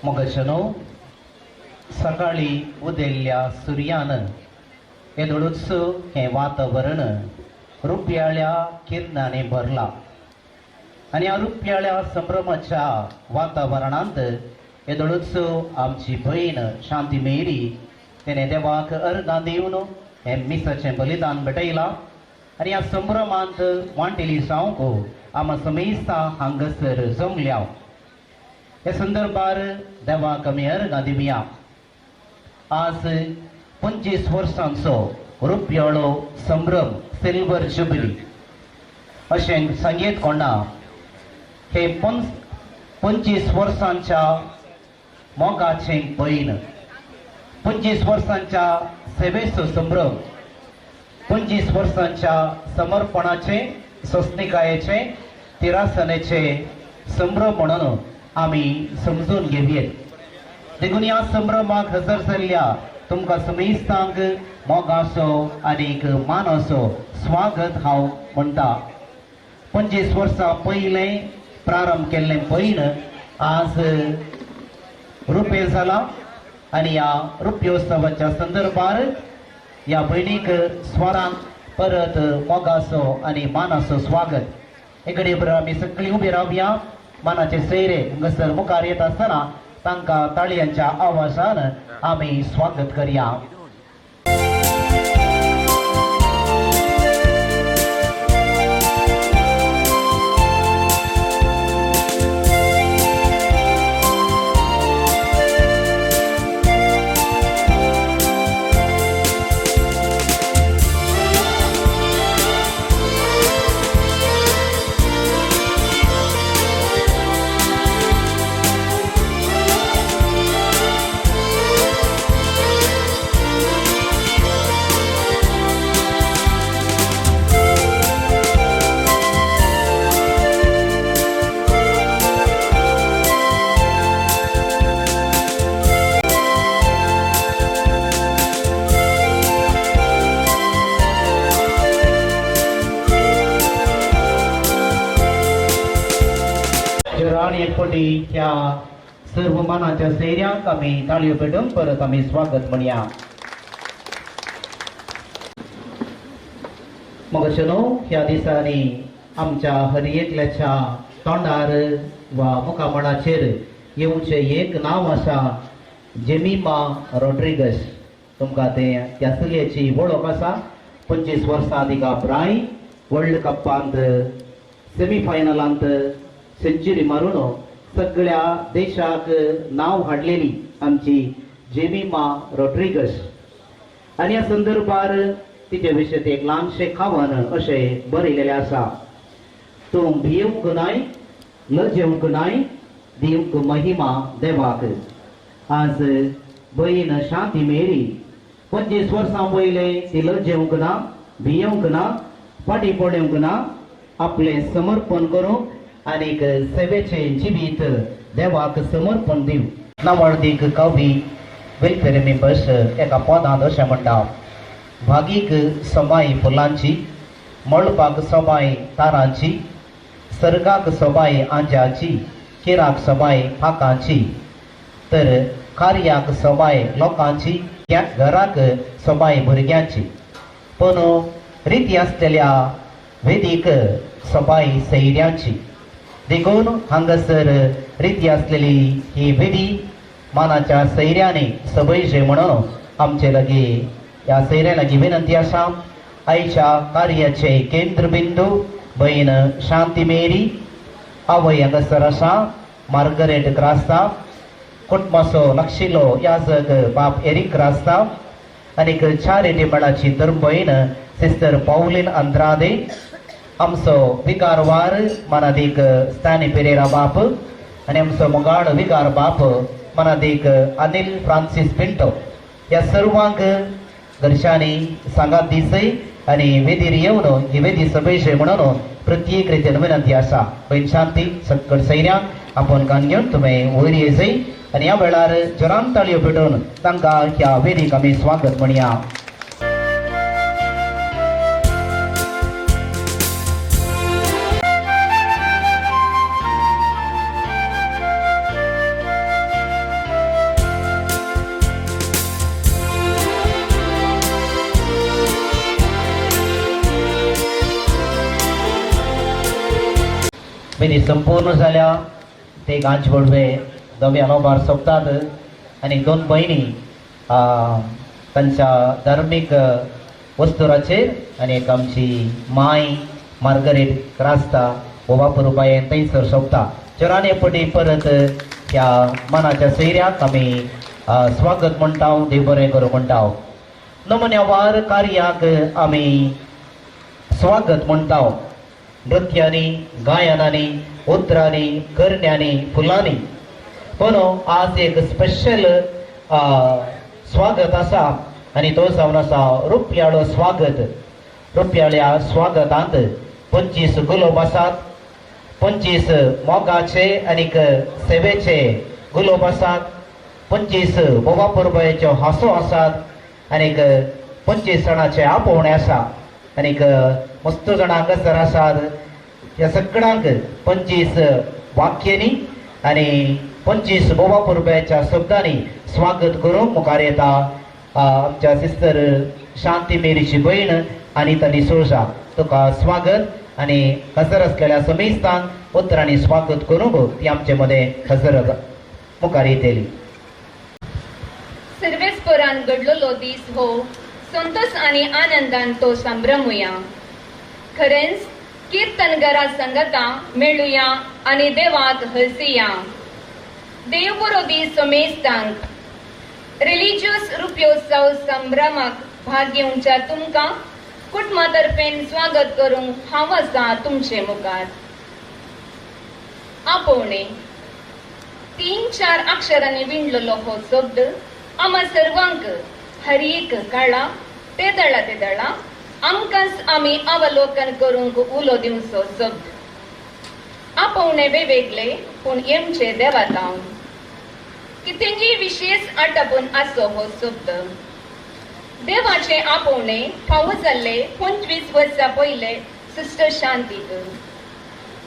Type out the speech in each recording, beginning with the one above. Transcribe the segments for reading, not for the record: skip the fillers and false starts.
मोगाच्यानो, सकाळी उदेल्ल्या सुर्यान येदोळूच हें वातावरण रुपयाळ्या किरणांनी भरलां आनी ह्या रुपयाळ्या संभ्रमाच्या वातावरणांत येदोळूच आमची भयण शांती मेरी तेणे देवाक अर्गां दिवन हें मिसाचें बलिदान भेटयलां आनी ह्या संभ्रमांत वांटेली जावंक आमा समेस्तां हांगासर जमल्या. ह्या संदर्भार देवाक आमी अर्गां दिवया. आज 25 वर्सांचो रुपयाळो संभ्रम, सिल्वर जुबली अशें सांगीत कोणा. हे 25 वर्सांच्या मोगाचें पयण, 25 वर्सांच्या सेवेचो संभ्रम, 25 वर्सांच्या समर्पणाचे, सोंसणिकायेचे, तिरासनेचे संभ्रम म्हणून आमी समजून घेवयेत. देखून ह्या संभ्रमाक हजर जाल्ल्या तुमकां समेस्तांक मोगाचो आनीक मानाचो स्वागत हांव म्हणटा. 25 वर्सां पयलें प्रारंभ केल्लें पयण आज रुपें जालां आनी ह्या रुप्योत्सवाच्या संदर्भार ह्या भयणीक स्वरांक परत मोगाचो आनी मानाचो स्वागत. एकडे बरोबर आमी सगळीं उबी रावया. मानाचे सैरे हांगासर मुखार येत आसतना तांकां ताळयांच्या आवाजान आमी स्वागत करया. आणि एक फावटी ह्या सर्व मानाच्या सैऱ्यांक आमी ताळयो पेटून परत आमी स्वागत म्हणया. मोगाच्यानो, ह्या दिसांनी आमच्या हर एकल्याच्या तोंडार वा मुखामळाचेर येवचें एक नांव आसा, जेमिमा रॉड्रिगस. तुमकां तें त्या चलयेची वळख आसा. 25 वर्सां तिका पुराय वर्ल्ड कपांत सेमीफायनलांत सेंच्युरी मारून सगळ्या देशाक नांव हाडलेली आमची जेमिमा रॉड्रिगस. आनी ह्या संदर्भार तिचे विशीं एक ल्हानशें खावन अशें बरयलेलें आसा: तूं भियेवंक नाय, लजेवंक नाय, दिवंक महिमा देवाक. आज बहीण शांती मेरी 25 वर्सां पयलें ती लजेवंक ना, भियेवंक ना, फाटीं पळोवंक ना, आपलें समर्पण करूंक आनीक सेवेचें जिवीत देवाक समर्पण दिवं. नांवाडदीक कवी वेलफेर मेंबर्स एका पदांत अशें म्हणटा: भागीक सोबाय फुलांची, मळपाक सोबाय तारांची, सर्गाक सोबाय आंज्याची, किराक सोबाय पाकांची, तर कार्याक सोबाय लोकांची, ह्या घराक सोबाय भुरग्यांची, पूण रिती आसलेल्या वेदीक सोबाय सैऱ्यांची. देखून हांगासर रिती आसलेली ही वेदी मानाच्या सैऱ्यांनी सबयचे म्हणून आमचे लागीं ह्या सैऱ्यां लागीं विनंती आसा. आयच्या कार्याचे केंद्रबिंदू बहीण शांती मेरी आवय हांगासर आसा, मार्गरेट क्रास्ता, कुटुंबाचो लागशिल्लो याजक बाप एरीक क्रास्ता आनीक चारिटी मेळाची धर्मभयण सिस्टर पावलीन अंद्रादे, आमचो विकारवार मनादीक स्टॅनी पेरेरा बाप आनी आमचो मोगाळ विकार बाप मनादीक अनिल फ्रांसीस पिंटो. ह्या सर्वांक घरच्यांनी सांगात दिसय आनी वेदीर येवन ही वेदी सभेचे म्हणून प्रत्येक रितीन विनंती आसा. बहीण शांती सक्कड सैऱ्यांक आपोवन कान घेवन तुमी वयर येजय आनी ह्या वेळार जोरान ताळयो पेटोवन तांकां ह्या वेदीक आमी स्वागत म्हणया. विधी संपूर्ण जाल्या. ते गांच बडवे दव्या लोबार सोंपतात आनी दोन भयणी तांच्या धार्मीक वस्तुराचेर आनी एक आमची माय मार्गरेट क्रास्ता हो वापरुपायेन थंयसर सोंपता. चराने पटी परत ह्या मनाच्या सैऱ्याक आमी स्वागत म्हणटा, देव बरें करूं म्हणटा. नमुन्या वार कार्याक आमी स्वागत म्हणटा नृत्यांनी, गायनांनी, उतरांनी, करण्यांनी, फुलांनी. पूण आज एक स्पेशल स्वागत आसा आनी तो जावन आसा रुपयाळो स्वागत. रुपयाळ्या स्वागतांत 25 गुलोब आसात, 25 मोगाचे आनीक सेवेचे गुलोब आसात, 25 बोवा परबायेच्यो हांसो आसात आनीक 25 जाणाचे आपोवणे आसा आनीक मस्त जाणां हांगासर आसात. ह्या सगळ्यांक 25 वाक्यांनी आनी 25 बोवा परबायेच्या शब्दांनी स्वागत करूंक मुखार येता आमच्या सिस्टर शांती मेरीची भयण अनिता डिसोजा. तुका स्वागत आनी हजर आसलेल्या समेस्तांक उतरांनी स्वागत करूंक ती आमचे मदें हजर मुखार येतली. सर्वेस्परान घडलेलो दीस हो, संतोष आनी आनंदान तो संभ्रमुया. खरेंच कीर्तनगरा संगता मेळुया आनी देवाक हसुया. देव बरो दीस समेस्तांक. रिलिजियस रुप्योत्सव संभ्रमाक भाग घेवच्या तुमकां कुटुंबा तर्फेन स्वागत करूंक हांव आसा तुमचे मुखार. आपोवणे, तीन चार अक्षरांनी विणलेलो हो शब्द आम्हा सर्वांक हर एक काळा तेदळा तेदळा आमकांच आमी अवलोकन करूंक उलो दिवचो शब्द. आपोवणे वेगवेगळे, पूण येमचे देवातावन कितेंगी विशेष आटापून आसो हो शब्द. देवाचे आपोवणे फावो जाल्ले 25 वर्सां पयले सिस्टर शांतीक.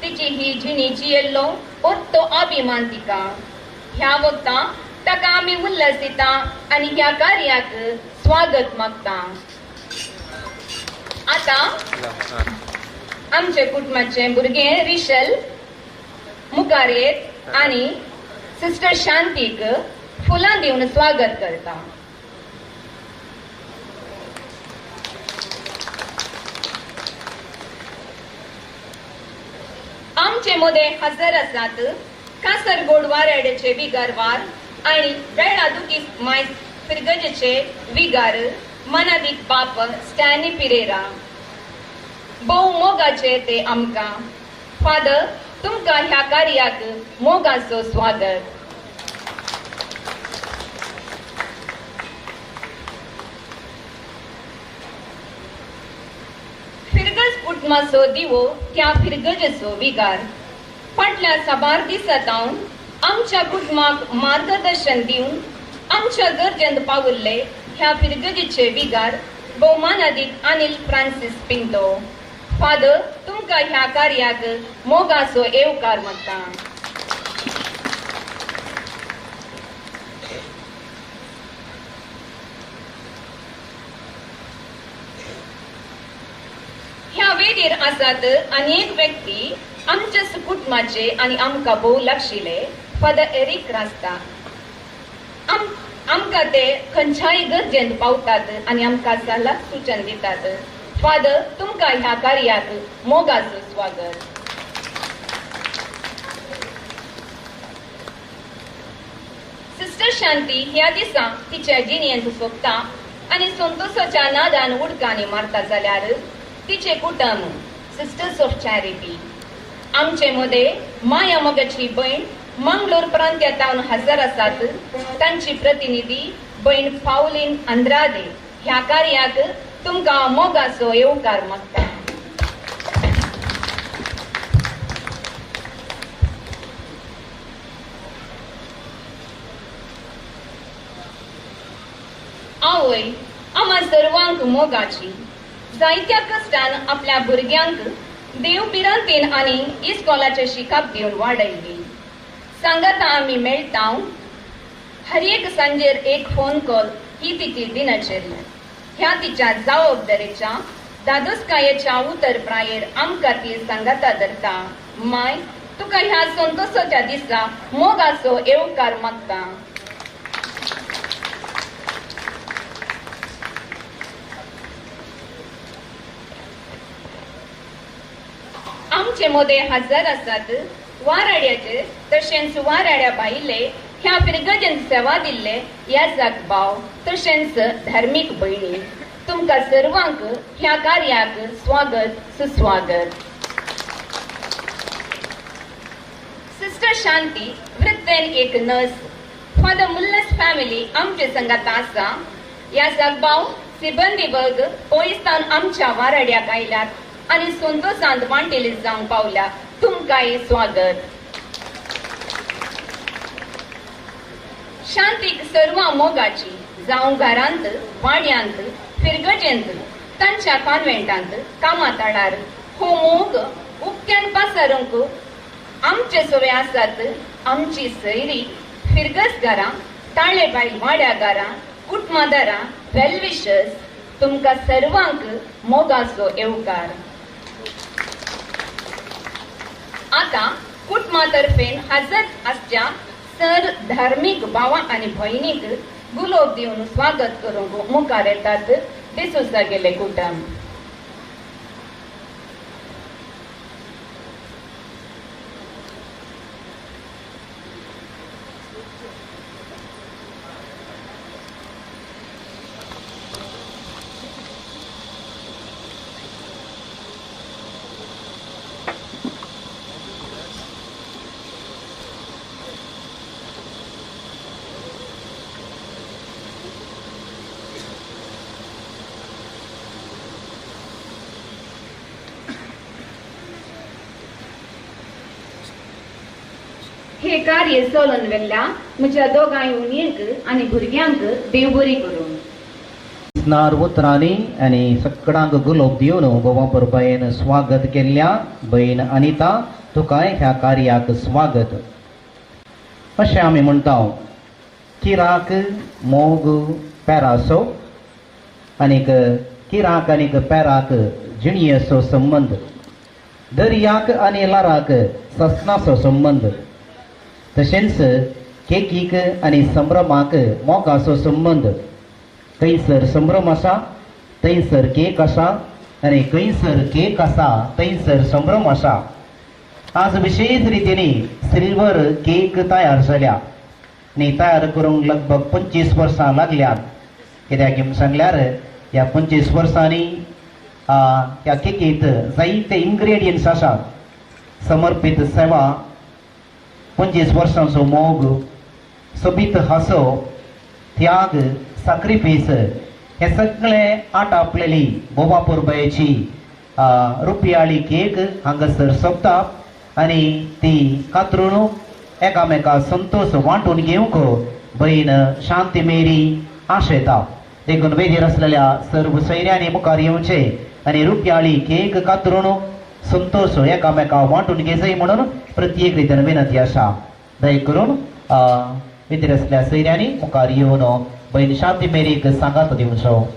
तिची ही जिणी जियेल्लो ओत्तो अभिमान तिका. ह्या वखदां ताका आमी उल्हास दिता आनी ह्या कार्याक स्वागत मागता. आतां आमचे कुटुंबाचे भुरगें रिशल मुखार येत आनी सिस्टर शांतीक फुलां दिवन स्वागत करता. आमचे मदें हजर आसात कासरगोड वाराड्याचे विगारवार आनी वेळा दुखी मायस फिरगजेचे विगार मनादीक बाप स्टॅनी पिरेरा. भोव मोगाचे ते आमकां. फादर, तुमकां ह्या कार्याक मोगाचो स्वागत. फिरगज कुटुंबाचो दिवो त्या फिरगजेचो विगार फाटल्या साबार दिसांत आमच्या कुटुंबाक मार्गदर्शन दिवन आमच्या गरजेंत पावुल्ले ह्या फिरगजेचे विगार भोवमानादीक अनिल फ्रांसीस पिंटो. फादर, तुमकां ह्या कार्याक मोगाचो येवकार मागता. ह्या वेदीर आसात अनेक व्यक्ती आमच्या कुटुंबाचे आनी आमकां भोव लागशिले फादर एरीक रास्ता. आमकां ते खंयच्याय गरजेंत पावतात आनी आमकां सल्ला सुचन दितात. फादर, तुमकां ह्या कार्याक मोगाचो स्वागत. सिस्टर शांती ह्या दिसा तिच्या जिणेंत सोंपता आनी संतोषाच्या नादान उडकांनी मारता जाल्यार तिचे कुटुंब सिस्टर्स ऑफ चॅरिटी आमचे मदें माया मोगाची भयण मंगलोर प्रांत्यांत हजर आसात. तांची प्रतिनिधी भयण पावलीन अंद्रादे ह्या कार्याक तुमकां मोगाचो येवकार मागता. आवय आम्हा सर्वांक मोगाची. जायत्या कश्टान आपल्या भुरग्यांक देव भिरांतेन आनी इस्कॉलाचें शिकप दिवन वाडयली. सांगाता आमी मेळटा हर एक सांजेर एक फोन कॉल ही तिची दिनचर्या. ह्या तिच्या जबाबदारेच्या दादोसकायेच्या उतर प्रायेर आमकां ती सांगाता धरता. माय, तुका ह्या संतोषाच्या दिसा मोगाचो येवकार मागता. आमचे मोदे हजर आसात वाराड्याचे तशेंच वाराड्या भायले ह्या फिरगजेन सेवा दिल्ले याजाक भाव तशेंच धार्मीक भयणी, तुमकां सर्वांक ह्या कार्याक स्वागत सुस्वागत. सिस्टर शांती वृत्तेन एक नर्स, फादर मुल्लस फॅमिली आमचे संगात आसा. याजाक भाव सिबंदी वर्ग पयसान आमच्या वाराड्याक आयल्यात आनी संतोषांत वांटेली जावंक पावल्या, तुमकांय स्वागत. शांतीक सर्वां मोगाची जावं घरांत, वाड्यांत, फिरगजेंत, तांच्या कॉन्वेंटांत, कामाताळार हो मोग उक्त्यान पासारूंक आमचे सोवे आसात. आमची सैरी फिरगस घरां, ताळे बायल वाड्या घरां, कुटुंबादारां, वेल विशर्स, तुमकां सर्वांक मोगाचो येवकार. आतां कुटुंबा तर्फेन हजर आसच्या सर धार्मीक भावा आनी भयणीक गुलोब दिवन स्वागत करूंक मुखार येतात डिसूजा गेले कुटुंब. हे कार्य चलून वेल्ल्या म्हज्या दोगांय उणयेक आनी भुरग्यांक देव बरी करूं. नार उतरांनी आनी सगळ्यांक गुलोब दिवन गोवा परबायेन स्वागत केल्ल्या बयन अनिता, तुकाय ह्या कार्याक स्वागत. अशें आमी म्हणटा, किराक मोग पेराचो आनीक किराक आनीक पेराक जिणयेचो संबंद, दर्याक आनी लाराक ससनाचो संबंद, तशेंच केकीक आनी संभ्रमाक मोगाचो संबंद. थंयसर संभ्रम आसा थंयसर केक आसा आनी खंयसर केक आसा थंयसर संभ्रम आसा. आज विशेष रितीन सिल्वर केक तयार जाल्या आनी तयार करूंक लगभग 25 वर्सां लागल्यात. कित्याक म्हूण सांगल्यार ह्या 25 वर्सांनी ह्या केकींत जायते इन्ग्रेडियंट्स आसात. समर्पीत सेवा, 25 वर्सांचो मोग, सोबीत हांसो, त्याग, साक्रिफीस हे सगळे आटापलेली बोवा परबायेची रुपयाळी केक हांगासर सोंपता आनी ती कातरून एकामेका संतोष वांटून घेवंक बयन शांती मेरी आशेता. देखून वेदीर आसलेल्या सर्व सैऱ्यांनी मुखार येवचे आनी रुपयाळी केक कातरून संतोष एकामेका वांटून घेजय म्हणून प्रत्येक रितीन विनंती आसा. दया करून वेदीर आसल्या सैऱ्यांनी मुखार येवन बयन शांती मेरीक सांगात दिवचो.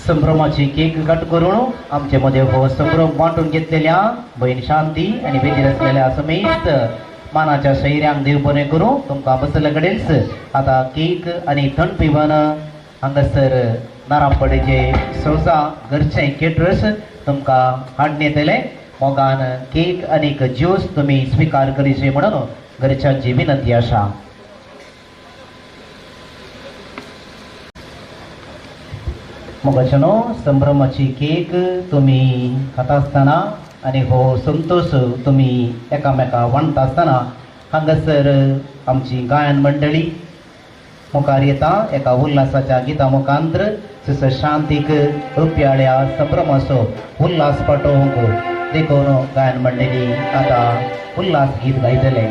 संभ्रमाची केक कट करून आमचे मध्ये हो संभ्रम वांटून घेतलेल्या बहीण शांती आनी वेदीर आसलेल्या समेस्त मानाच्या शैऱ्यांक देव बरें करूं. तुमकां बसले कडेनच आतां केक आनी थंड पिवन हांगासर नारामपडेचे सोजा घरचे केटरस तुमकां हाडून येतले. मोगान केक आनीक ज्यूस तुमी स्विकार करीचे म्हणून घरच्यांची विनंती आसा. मोगाच्यानो, संभ्रमाची केक तुमी खाता आसतना आनी हो संतोश तुमी एकामेका वांटता आसतना हांगासर आमची गायन मंडळी मुखार येता एका उल्हासाच्या गिता मुखांत्र सिस्टर शांतीक रुपयाळ्या संभ्रमाचो उल्हास पाठोवंक. देखून गायन मंडळी आतां उल्हास गीत गायतले.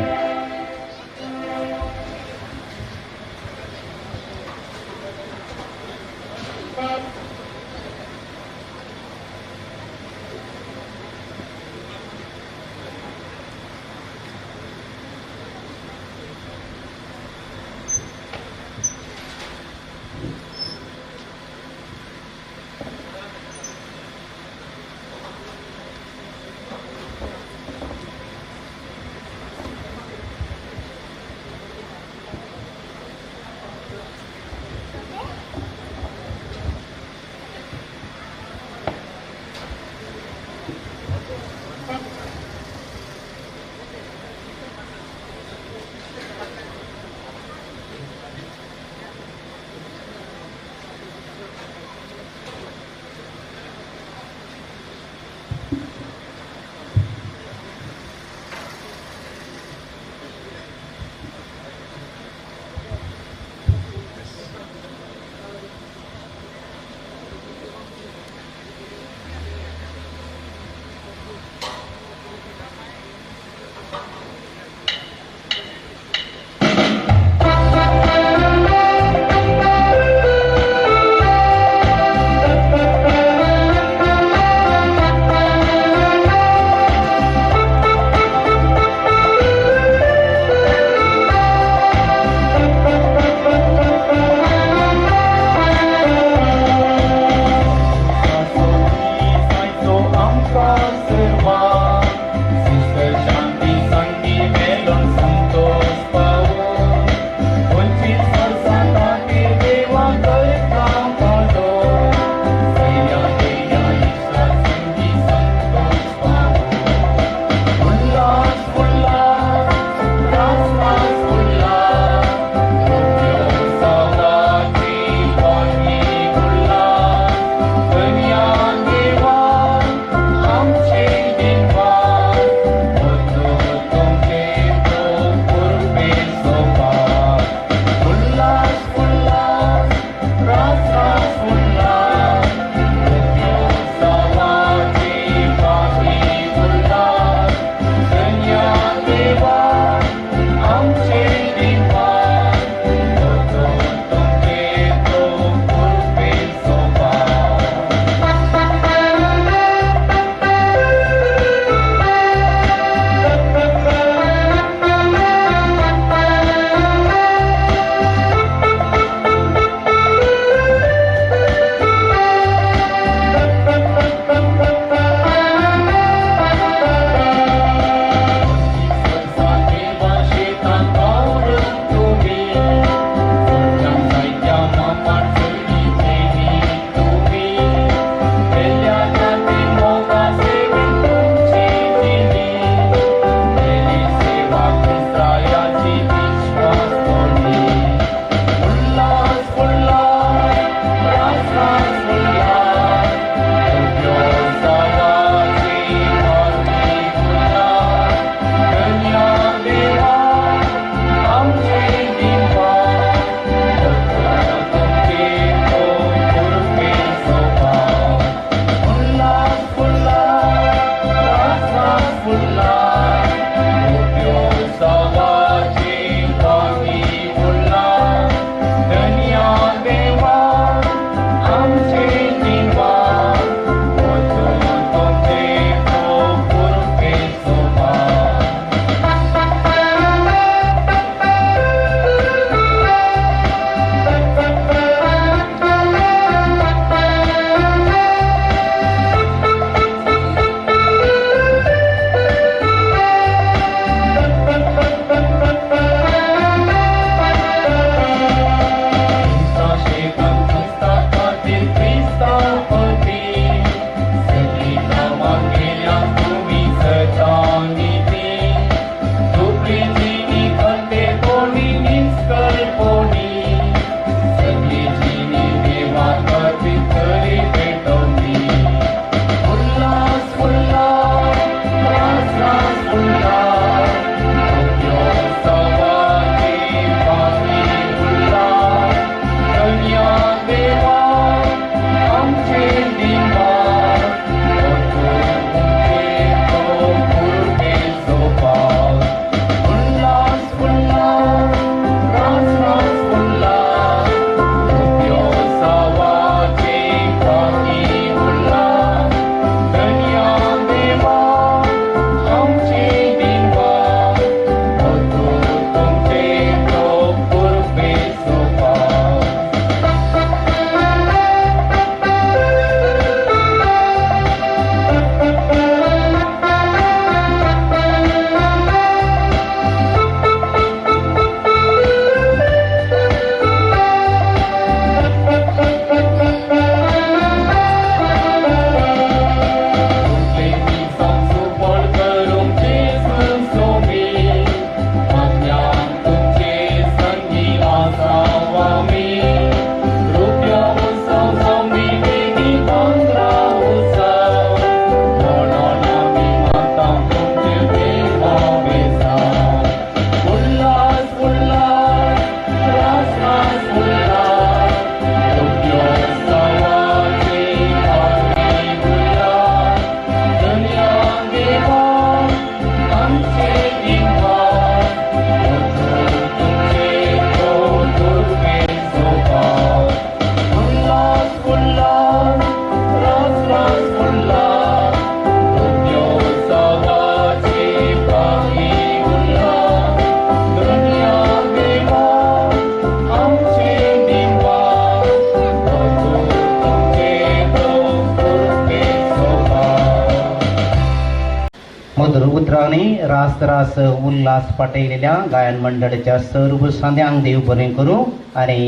मधुर उतरांनी रास रास उल्हास पाटयलेल्या गायन मंडळाच्या सर्व सांद्यांक देव बरें करूं आनी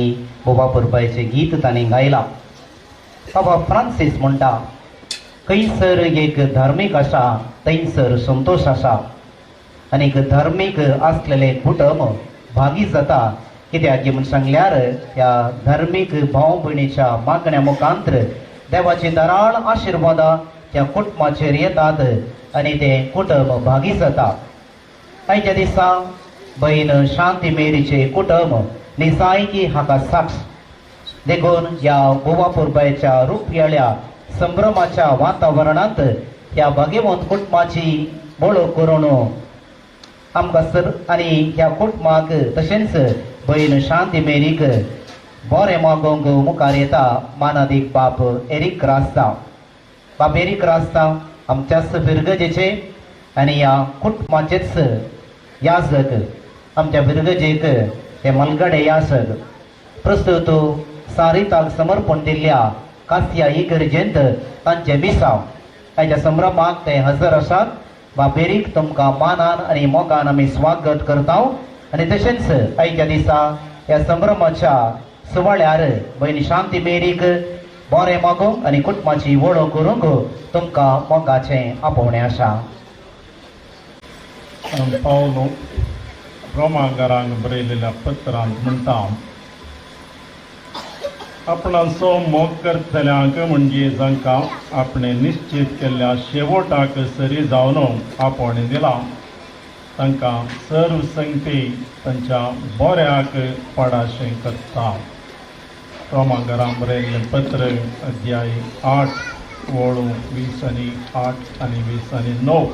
बोबा पुरबायचें गीत तांणी गायलां. बाबा फ्रांसीस म्हणटा, खंयसर एक धार्मीक आसा थंयसर संतोश आसा आनी एक धार्मीक आसलेलें कुटुंब भागी जाता. कित्याक म्हूण सांगल्यार ह्या धार्मीक भाव भयणीच्या मागण्या मुखांतर देवाची दराळ आशिर्वादां त्या कुटुंबाचेर येतात आनी तें कुटुंब भागी जाता. आयच्या दिसा बहीण शांती मेरीचे कुटुंब निसायकी हाका साक्ष देखून ह्या गोवा पुरबायच्या रुपयाळ्या संभ्रमाच्या वातावरणांत ह्या भाग्यवंत कुटुंबाची वळख करून आमकां सर आनी ह्या कुटुंबाक तशेंच बहीण शांती मेरीक बरें मागोवंक मुखार येता मानादीक बाप एरीक रास्ता. बाप एरीक रास्ता आमच्याच फिरगजेचे आनी ह्या कुटुंबाचेच याजक, आमच्या फिरगजेक हे मलगडे याजक. प्रस्तुत सारिताक समर्पण दिल्ल्या कासिया इगर्जेंत तांचे मिसांव. आयच्या संभ्रमाक ते हजर आसात. बाबेरीक तुमकां मानान आनी मोगान आमी स्वागत करता आनी तशेंच आयच्या दिसा ह्या संभ्रमाच्या सुवाळ्यार भयण शांती मेरीक बरें मागूंक आनी कुटुंबाची वळख करूंक तुमकां मोगाचें आपोवणें आसा. पावलो रोमांगारांक बरयलेल्या पत्रांत म्हणटा, आपणाचो मोग करतल्यांक, म्हणजे जांकां आपणें निश्चित केल्ल्या शेवटाक सरी जावन आपोवणें दिलां, तांकां सर्व संगती तांच्या बऱ्याक पाडाशें करता. रोमांगारां बरयल्लें पत्र, अध्याय 8, वळू 20 आनी 8 आनी 20 आनी 9.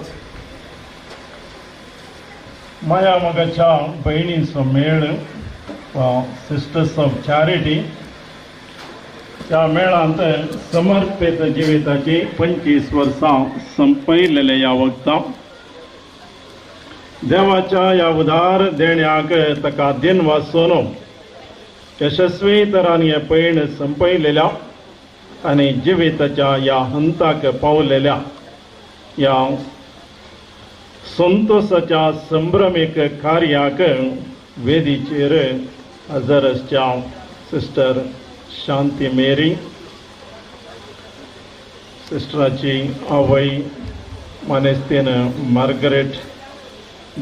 माया मोगाच्या भयणीचो मेळ वा सिस्टर्स ऑफ चॅरिटी, ह्या मेळांत समर्पित जिविताची 25 वर्सां संपयलेले ह्या वखदां देवाच्या ह्या उदार देण्याक ताका दिन वाचून यशस्वी तरान हें पयण संपयलेल्या आनी जिविताच्या ह्या हंताक पावलेल्या ह्या संतोषाच्या संभ्रमीक कार्याक वेदीचेर हजर आसच्या सिस्टर शांती मेरी, सिस्टराची आवय मानेस्तीन मार्गरेट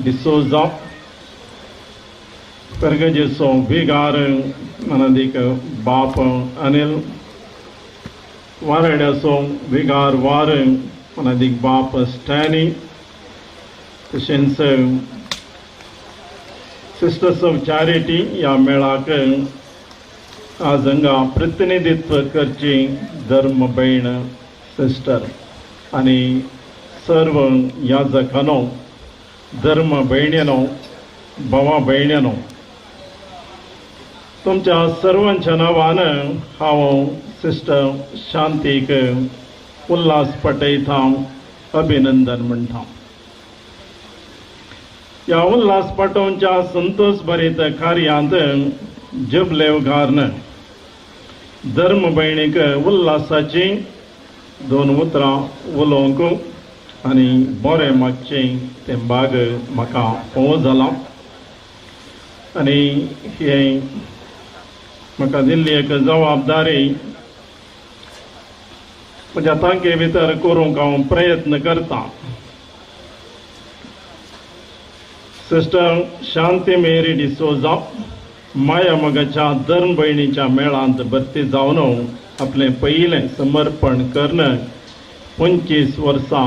डिसोजा, पेरगजेचो विगार मानादीक बाप अनिल, वारड्याचो विगार वार मानादीक बाप स्टॅनी, तशेंच सिस्टर्स ऑफ चॅरिटी ह्या मेळाक आज हांगा प्रतिनिधित्व करची धर्म भयण सिस्टर आनी सर्व याजकानो, धर्म भयण्यानो, भावा भयण्यानो, तुमच्या सर्वांच्या नांवान हांव सिस्टर शांतीक उल्हास पटयता, अभिनंदन म्हणटा. ह्या उल्हास पाटोवच्या संतोष भरीत कार्यांत जबलेवगारन धर्म भयणीक उल्हासाची दोन उतरां उलोवंक आनी बरें मागचें तें भाग म्हाका फावो जालां आनी हें म्हाका दिल्ली एक जबाबदारी म्हज्या तांके भितर करूंक हांव प्रयत्न करतां. सिस्टर शांती मेरी डिसोजा माया मोगाच्या धर्म भयणीच्या मेळांत भरती जावन आपलें पयलें समर्पण करणं 25 वर्सां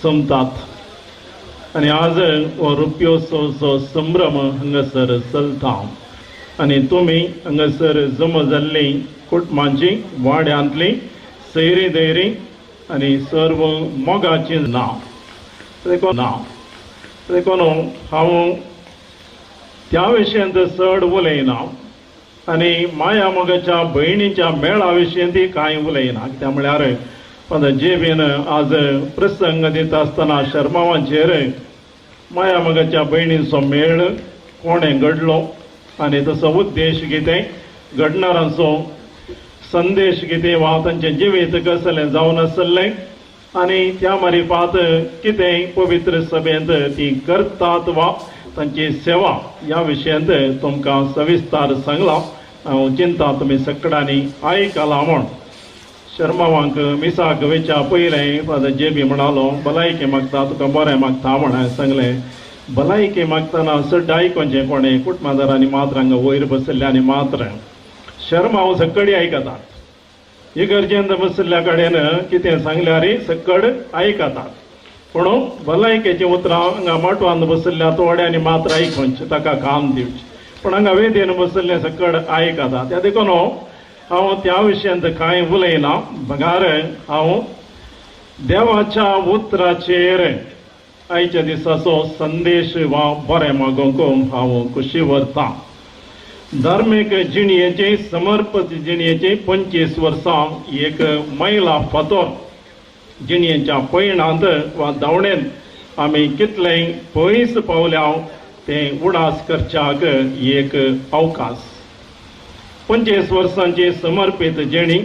सोंपतात आनी आज हो रुप्योत्सवचो संभ्रम हांगासर चलता आनी तुमी हांगासर जमा जाल्लीं कुटुंबांची, वाड्यांतलीं, सैरी दैरी आनी सर्व मोगाची ना देखून ना देखून हांव त्या विशयांत चड उलयना आनी माया मोगाच्या भयणीच्या मेळा विशयी ती कांय उलयना. कित्याक म्हळ्यार आतां जेबीन आज प्रसंग दिता आसतना शर्मावांचेर माया मोगाच्या भयणीचो मेळ कोणें घडलो आनी तसो उद्देश कितें, घडणारांचो संदेश कितें वा तांचें जिवीत कसलें जावन आसलें. आनी त्या मारिफात कितें पवित्र सभेंत ती करतात वा तांची सेवा ह्या विशयांत तुमकां सविस्तार सांगलां. हांव चिंता तुमी सगळ्यांनी आयकलां म्हूण. शर्मावांक मिसाक वयच्या पयलें फादर जेबी म्हणालो, भलायकी मागता तुका, बरें मागता म्हण. हांवें सांगलें, भलायकी मागतना चड आयकोचें कोणें कुटुंबादारांनी मात्र, हांगा वयर बशिल्ल्यांनी मात्र. शर्माव सकडी आयकतात, इगर्जेंत बशिल्ल्या कडेन कितें सांगल्यार सकड आयकतात, पूण भलायकेचीं उतरां हांगा माटवान बशिल्ल्या थोड्यांनी मात्र आयकोवचें, ताका काम दिवचें, पूण हांगा वेदीन बशिल्लें सकड आयकता. त्या देखून हांव त्या विशयांत कांय उलयना, बगार हांव देवाच्या उतराचेर आयच्या दिसाचो संदेश वा बरें मागोवंक हांव खुशी व्हरतां. धार्मीक जिणयेचे, समर्पत जिणयेचे 25 वर्सां एक मैला फातोर. जिणयेच्या पयणांत वा धांवणेंत आमी कितलें पयस पावल्या तें उडास करच्याक एक अवकाश. 25 वर्सांची समर्पीत जिणी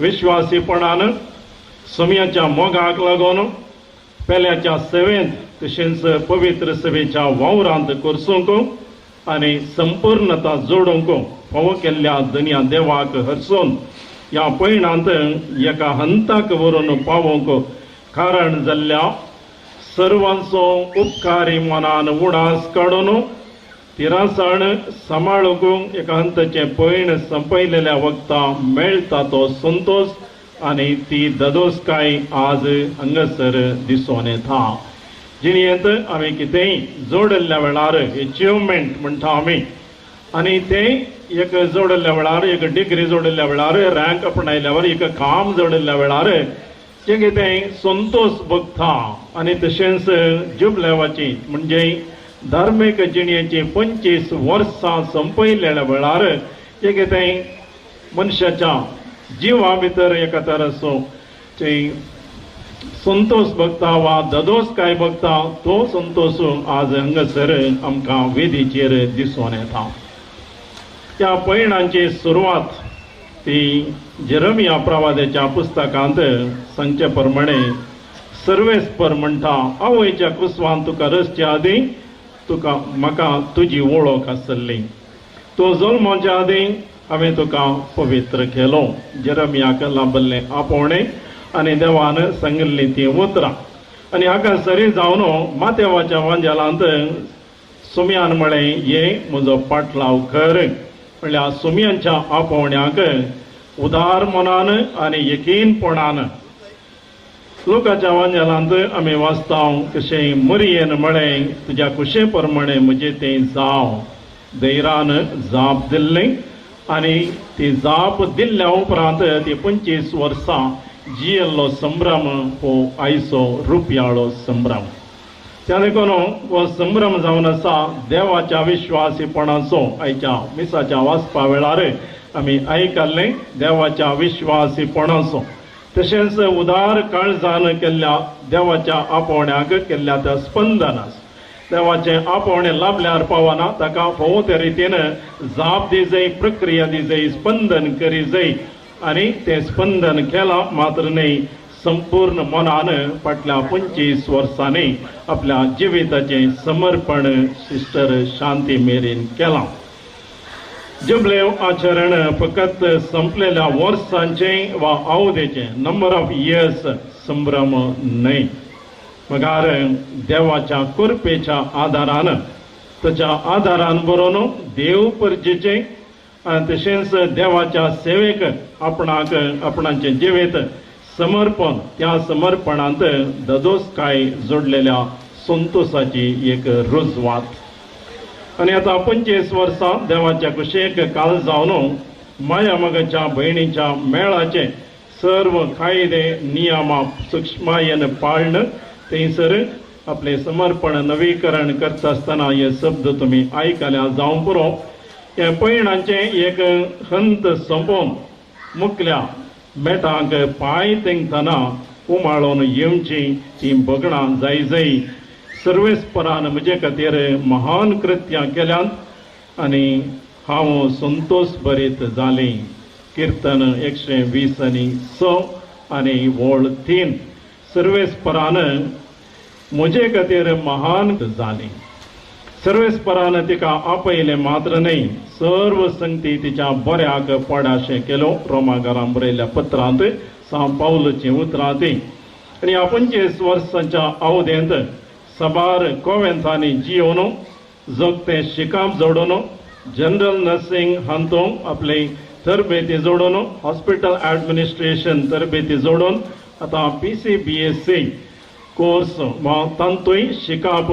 विश्वासीपणान, समयाच्या मोगाक लागून, पेल्याच्या सेवेंत तशेंच पवित्र सभेच्या वावरांत करसूंक आनी संपूर्णता जोडूंक फावो केल्ल्या दनया देवाक हरसून ह्या पयणांत एका हंताक व्हरून पावोवंक कारण जाल्ल्या सर्वांचो उपकारी मनान उडास काडून, तिरासाण सांबाळूंक एका हंताचें पयण संपयलेल्या वखता मेळटा तो संतोश आनी ती ददोसकाय आज हांगासर दिसून येता. जिणयेंत आमी कितेंय जोडिल्ल्या वेळार, एचिवमेंट म्हणटा आमी, आनी तें एक जोडिल्ल्या वेळार, एक डिग्री जोडिल्ल्या वेळार, रँक आपणायल्यावर, एक काम जोडिल्ल्या वेळार जें कितें संतोश भोगता, आनी तशेंच जुबलेवाची म्हणजे धार्मीक जिणयेची 25 वर्सां संपयलेल्या वेळार जें कितें मनशाच्या जिवा भितर एका तराचो संतोश भोगता वा ददोसकाय भोगता, तो संतोश आज हांगासर आमकां वेदीचेर दिसून येता. त्या पयणांची सुरवात ती जेरमिया प्रवादाच्या पुस्तकांत सांगचे प्रमाणे, सर्वेस्पर म्हणटा, आवयच्या कुसवान तुका रचच्या आदीं तुका म्हाका तुजी वळख आसली, तूं जल्माच्या आदीं हांवें तुका पवित्र केलो. जेरमियाक लाभल्लें आपोवणें आनी देवान सांगिल्लीं तीं उतरां. आनी हाका सरी जावन मातेवाच्या वांजेलांत सुम्यान म्हळें, ये म्हजो पाटलाव कर. म्हणल्यार सुम्यांच्या आपोवण्याक उदार मनान आनी यकीनपणान. लोकाच्या वांजेलांत आमी वाचता कशें मरियेन म्हळें, तुज्या कुशे प्रमाणे म्हजें तें जावं. धैरान जाप दिल्ली आनी ती जाप दिल्ल्या उपरांत ती 25 वर्सां जियेल्लो संभ्रम हो आयचो रुपयाळो संभ्रम. त्या देखून हो संभ्रम जावन आसा देवाच्या विश्वासीपणाचो. आयच्या मिसाच्या वाचपा वेळार आमी आयकल्लें देवाच्या विश्वासीपणाचो, तशेंच उदार काळजान केल्ल्या देवाच्या आपोवण्याक केल्ल्या त्या स्पंदनास. देवाचें आपोवणें लाभल्यार पावना, ताका फावो त्या रितीन जाप दिजय, प्रक्रिया दिजय, स्पंदन करी जाय. आनी तें स्पंदन केलां मात्र न्हय, संपूर्ण मनान फाटल्या 25 वर्सांनी आपल्या जिविताचें समर्पण सिस्टर शांती मेरीन केलां. जुबलेव आचरण फकत संपलेल्या वर्सांचें वा अवधेचें, नंबर ऑफ इयर्स संभ्रम न्हय, मगार देवाच्या कृपेच्या आदारान, ताच्या आदारान बरोवन देव परजेचें आनी तशेंच देवाच्या सेवेक आपणाक आपणाचें जिवीत समर्पण, त्या समर्पणांत ददोसकाय जोडलेल्या संतोसाची एक रुजवात. आनी आतां 25 वर्सां देवाच्या कुशेक काल जावन माया मोगाच्या भयणीच्या मेळाचे सर्व कायदे नियमां सुक्ष्मायेन पाळण, थंयसर आपलें समर्पण नवीकरण करता आसतना हे शब्द तुमी आयकल्या जावं पुरो. हे पयणांचें एक हंत सोंपोवन मुकल्या मेटांक पांय तेंकतना उमाळून येवची ती भगणां जाय जाय. सर्वेस्परान म्हजे खातीर महान कृत्यां केल्यांत आनी हांव संतोश भरीत जालें. किर्तन 120 आनी 6 आनी वळ 3. सर्वेस्परान म्हजे खातीर महान जाली. सर्वेस्परान तिका आपयलें मात्र न्हय, सर्व संगती तिच्या बऱ्याक पडाशें केलो. रोमागारां बरयल्ल्या पत्रांत सांव पावलूचीं उतरां तीं. आनी ह्या 25 वर्सांच्या अवधेंत साबार कोवेंतांनी जियोन जगतें शिकाप जोडून, जनरल नर्सिंग हातूंत आपली तरबेती जोडून, हॉस्पिटल ॲडमिनिस्ट्रेशन तरबेती जोडून, आतां PCBSC course वा तांतूय शिकाप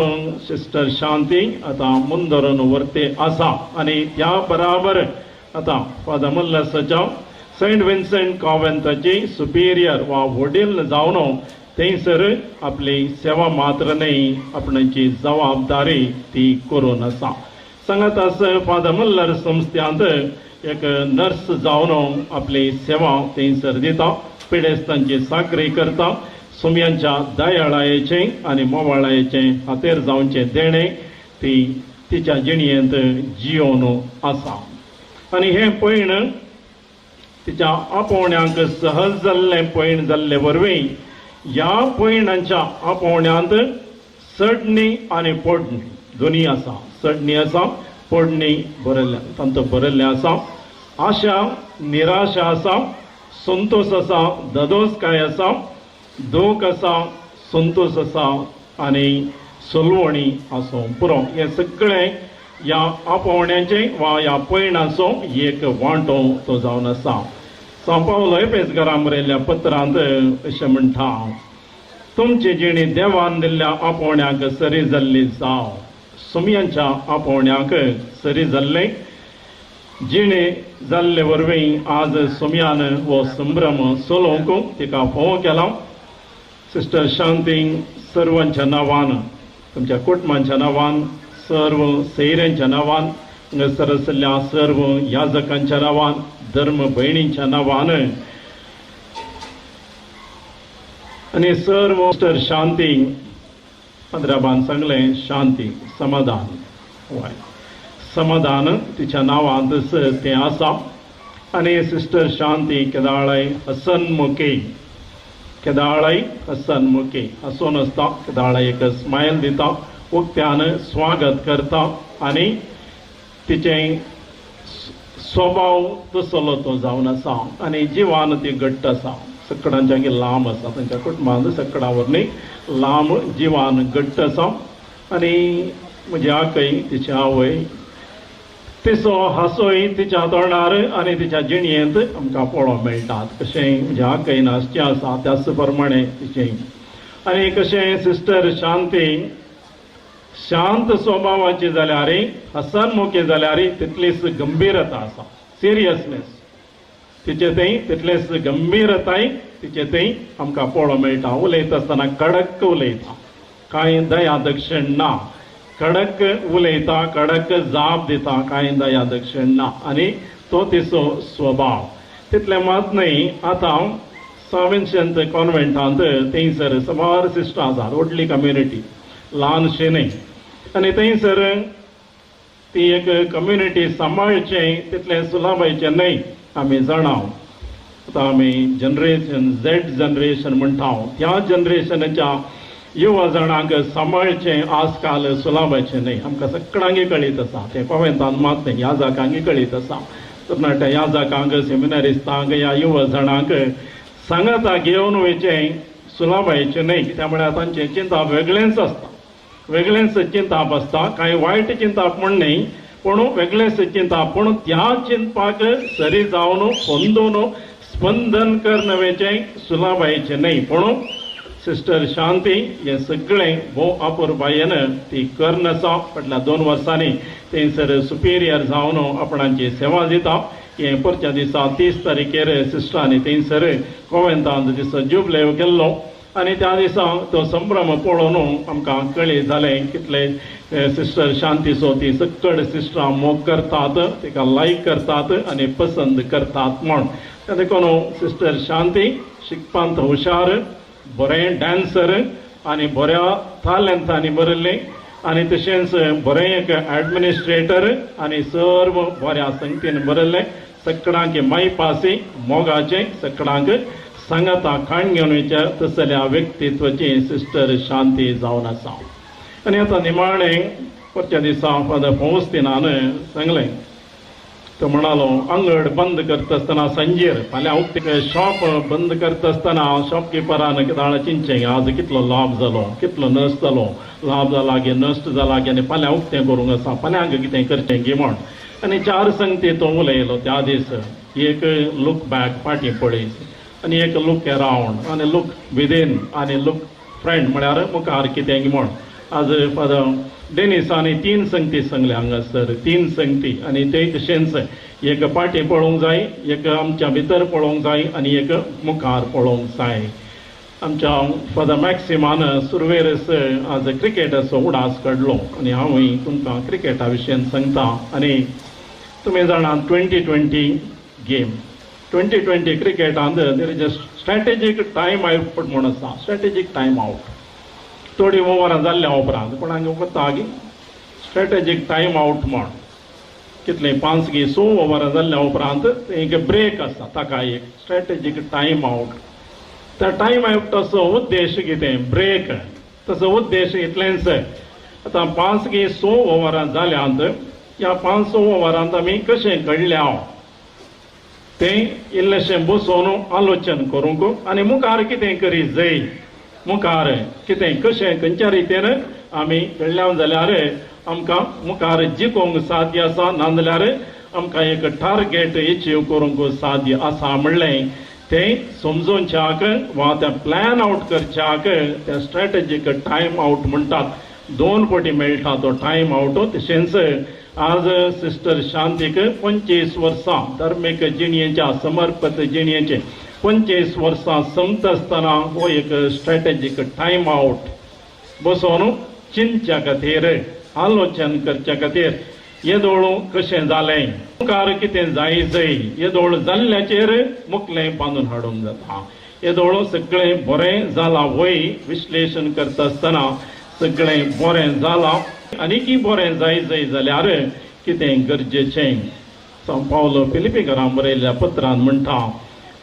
सिस्टर शांती आतां मुंदरून व्हरते आसा. आनी त्या बराबर आतां फादर मुल्लसाच्या सेंट विन्सेंट कॉवेंताची सुपिरियर वा वडील जावन थंयसर आपली सेवा मात्र न्हय, आपणाची जबाबदारी ती करून आसा. सांगत आसा फादर मुल्लर संस्थ्यांत एक नर्स जावन आपली सेवा थंयसर दिता, पिडेस्तांची चाकरी करता. सुम्यांच्या दयाळायेचें आनी मोवाळायेचें हातेर जावचें देणें ती तिच्या जिणयेंत जियोन आसा. आनी हें पयण तिच्या आपोवण्यांक सहज जाल्लें पयण जाल्ले वरवीं ह्या पयणांच्या आपोवण्यांत चडणी आनी पोडणी दोनी आसा. चडणी आसा, पोडणी बरयल्ल्या तांतूत बरयल्लें आसा. आशा निराशा आसा, संतोश आसा, ददोसकाय आसा, दूख आसा, संतोश आसा आनी सलवणी आसूं पुरो. हें सगळें ह्या आपोवण्याचें वा ह्या पयणाचो एक वांटो तो जावन आसा. सांव पावलो एफेसकारां बरयल्ल्या पत्रांत अशें म्हणटा, तुमची जिणी देवान दिल्ल्या आपोवण्याक सरी जाल्ली जावं. सुमयांच्या आपोवण्याक सरी जाल्लें जिणे जाल्ले वरवीं आज सुमयान हो संभ्रम चलोवंक तिका फोव केला. सिस्टर शांती, सर्वांच्या नांवान, तुमच्या कुटुंबांच्या नांवान, सर्व सैऱ्यांच्या नांवान, हांगासर आशिल्ल्या सर्व याजकांच्या नांवान, धर्म भयणींच्या नांवान आनी सर्व सिस्टर शांती, पंदराबान सांगलें शांती समाधान, वय समाधान तिच्या नांवांतच तें आसा. आनी सिस्टर शांती केदाळय हसनमुखी, केदाळय हसनमुखी हसून आसता, केदाळय एक स्मायल दिता, उक्त्यान स्वागत करता आनी तिचें स्वभाव तसलो तो जावन आसा. आनी जिवान ती घट्ट आसा, सकडांच्या लांब आसा, तांच्या कुटुंबांत सकडां वरवीं लांब जिवान घट्ट आसा. आनी म्हजी आकय तिची आवय, तिचो हांसोय तिच्या तोंडार आनी तिच्या जिणयेंत आमकां पळोवंक मेळटात. कशें म्हज्या आकयन हांसचें आसा त्याच प्रमाणे तिचें. आनी कशें सिस्टर शांती शांत स्वभावाची जाल्यार, हसनमुखी जाल्यार तितलीच गंभीरता आसा, सिरियसनेस तिचे थंय तितलेच गंभीरताय तिचे थंय आमकां पळोवंक मेळटा. उलयता आसतना कडक उलयता, कांय दया दक्षिण ना, कडक उलयता, कडक जाप दिता, कांय दया दक्षिण ना आनी तो तिचो स्वभाव. तितलें मात न्हय, आतां साविंशंत कॉन्वेंटांत थंयसर सुमार सिस्टरां आसात, व्हडली कम्युनिटी, ल्हानशी न्हय. आनी थंयसर ती एक कम्युनिटी सांबाळचें तितलें सुलाभायचें न्हय, आमी जाणा. आतां आमी जनरेशन झेड जनरेशन म्हणटा, त्या जनरेशनाच्या युवा जाणांक सांबाळचें आजकाल सुलाभायचें न्हय. आमकां सगळ्यांक कळीत आसा तें, कोवेंतान मात न्हय, ह्या जाकांक कळीत आसा. तरणाट्या ह्या जाकांक, सेमिनारिस्तांक, ह्या युवा जाणांक सांगाता घेवन वयचें सुलाभायचें न्हय. त्यामुळे तांचें चिंताप वेगळेंच आसता, वेगळेंच चिंताप आसता, कांय वायट चिंताप म्हण न्हय, पूण वेगळेंच चिंताप. पूण त्या चिंतपाक सरी जावन पोंदून स्पंदन करून वयचें सुलाभायचें न्हय. पूण सिस्टर शांती हें सगळें भोव अपुरबायेन ती करून आसा. फाटल्या 2 वर्सांनी थंयसर सुपिरियर जावन आपणाची सेवा दिता. हें परच्या दिसा 30 तारखेर सिस्टरांनी थंयसर कोवेंतांत दिसा जुबलेव केल्लो आनी त्या दिसा तो संभ्रम पळोवन आमकां कळी जालें कितले सिस्टर शांतीचो ती सकड सिस्टरां मोग करतात, तिका लायक करतात आनी पसंद करतात म्हण. देखून सिस्टर शांती शिकपांत हुशार, बरें डान्सर आनी बऱ्या तालेंतांनी बरयल्लें आनी तशेंच बरें एक ॲडमिनिस्ट्रेटर आनी सर्व बऱ्या संगतीन बरयल्लें, सगळ्यांक मायपासी मोगाचें, सगळ्यांक सांगाता खाण घेवन वयच्या तसल्या व्यक्तित्वाची सिस्टर शांती जावन आसा. आनी आतां निमाणें परच्या दिसा फादर फौस्तिनान सांगलें, तो म्हणालो अंगड बंद करता आसतना सांजेर फाल्यां उक्ते शॉप बंद करता आसतना शॉपकिपरान दाळ चिंतचें आज कितलो लाभ जालो, कितलो नश्ट जालो, लाभ जाला गे नश्ट जाला गे, आनी फाल्यां उक्तें करूंक आसा, फाल्यांक कितें करचें गे म्हण. आनी चार संगती तो उलयलो त्या दीस. एक लूक बॅक, फाटीं पळय, आनी एक लूक अरावंड, आनी लूक विदीन, आनी लूक फ्रंट म्हळ्यार मुखार कितें म्हण. आज फादर डेनिसांनी तीन संगती सांगल्या हांगासर, तीन संगती, आनी ते तशेंच एक पाटी पळोवंक जाय, एक आमच्या भितर पळोवंक जाय आनी एक मुखार पळोवंक जाय. आमच्या फादर मॅक्सिमान सुरवेरच आज क्रिकेटाचो उडास काडलो आनी हांवूय तुमकां क्रिकेटा विशयान सांगता. आनी तुमी जाणा, 20-20 game, 20-20 क्रिकेटांत there is a strategic time out म्हूण आसा. स्ट्रॅटेजीक टायम आवट थोडी ओवरां जाल्ल्या उपरांत कोणाक वता गी स्ट्रॅटेजीक टायम आवट म्हण, कितले पांच गी स ओवरां जाल्ल्या उपरांत एक ब्रेक आसता, ताका एक स्ट्रॅटेजीक टायम आवट. त्या टायम आवटाचो उद्देश कितें? ब्रेक तसो उद्देश इतलेंच, आतां पांच गी स ओवरां जाल्यांत, ह्या पांच स ओवरांत आमी कशें घडल्या तें इल्लेशें बसोवन आलोचन करूंक आनी मुखार कितें करी जाय, मुखार कितें कशें खंयच्या रितीन आमी घडल्या जाल्यार आमकां मुखार जिखोवंक साध्य आसा, नाजाल्यार आमकां एक टार्गेट एचीव करूंक साध्य आसा म्हणलें तें समजोवच्याक वा तें प्लॅन आवट करच्याक त्या स्ट्रॅटेजीक टायम आवट म्हणटात. दोन फावटी मेळटा तो टायम आवट. तशेंच आज सिस्टर शांतीक 25 वर्सां धर्मीक जिणयेच्या, समर्पत जिणयेचे 25 वर्सां सोंपता आसतना हो एक स्ट्रॅटेजीक टायम आवट, बसोवन चिंतच्या खातीर, आलोचन करच्या खातीर, येदोळ कशें जालें, मुखार कितें जाय जाय. येदोळ जाल्ल्याचेर मुखलें बांदून हाडूंक जाता. येदोळ सगळें बरें जालां वय, विश्लेशण करता आसतना सगळें बरें जालां, आनीकय बरें जाय जाय जाल्यार कितें गरजेचें. सांत पावलो फिलिपीकरां बरयल्ल्या पत्रान म्हणटा,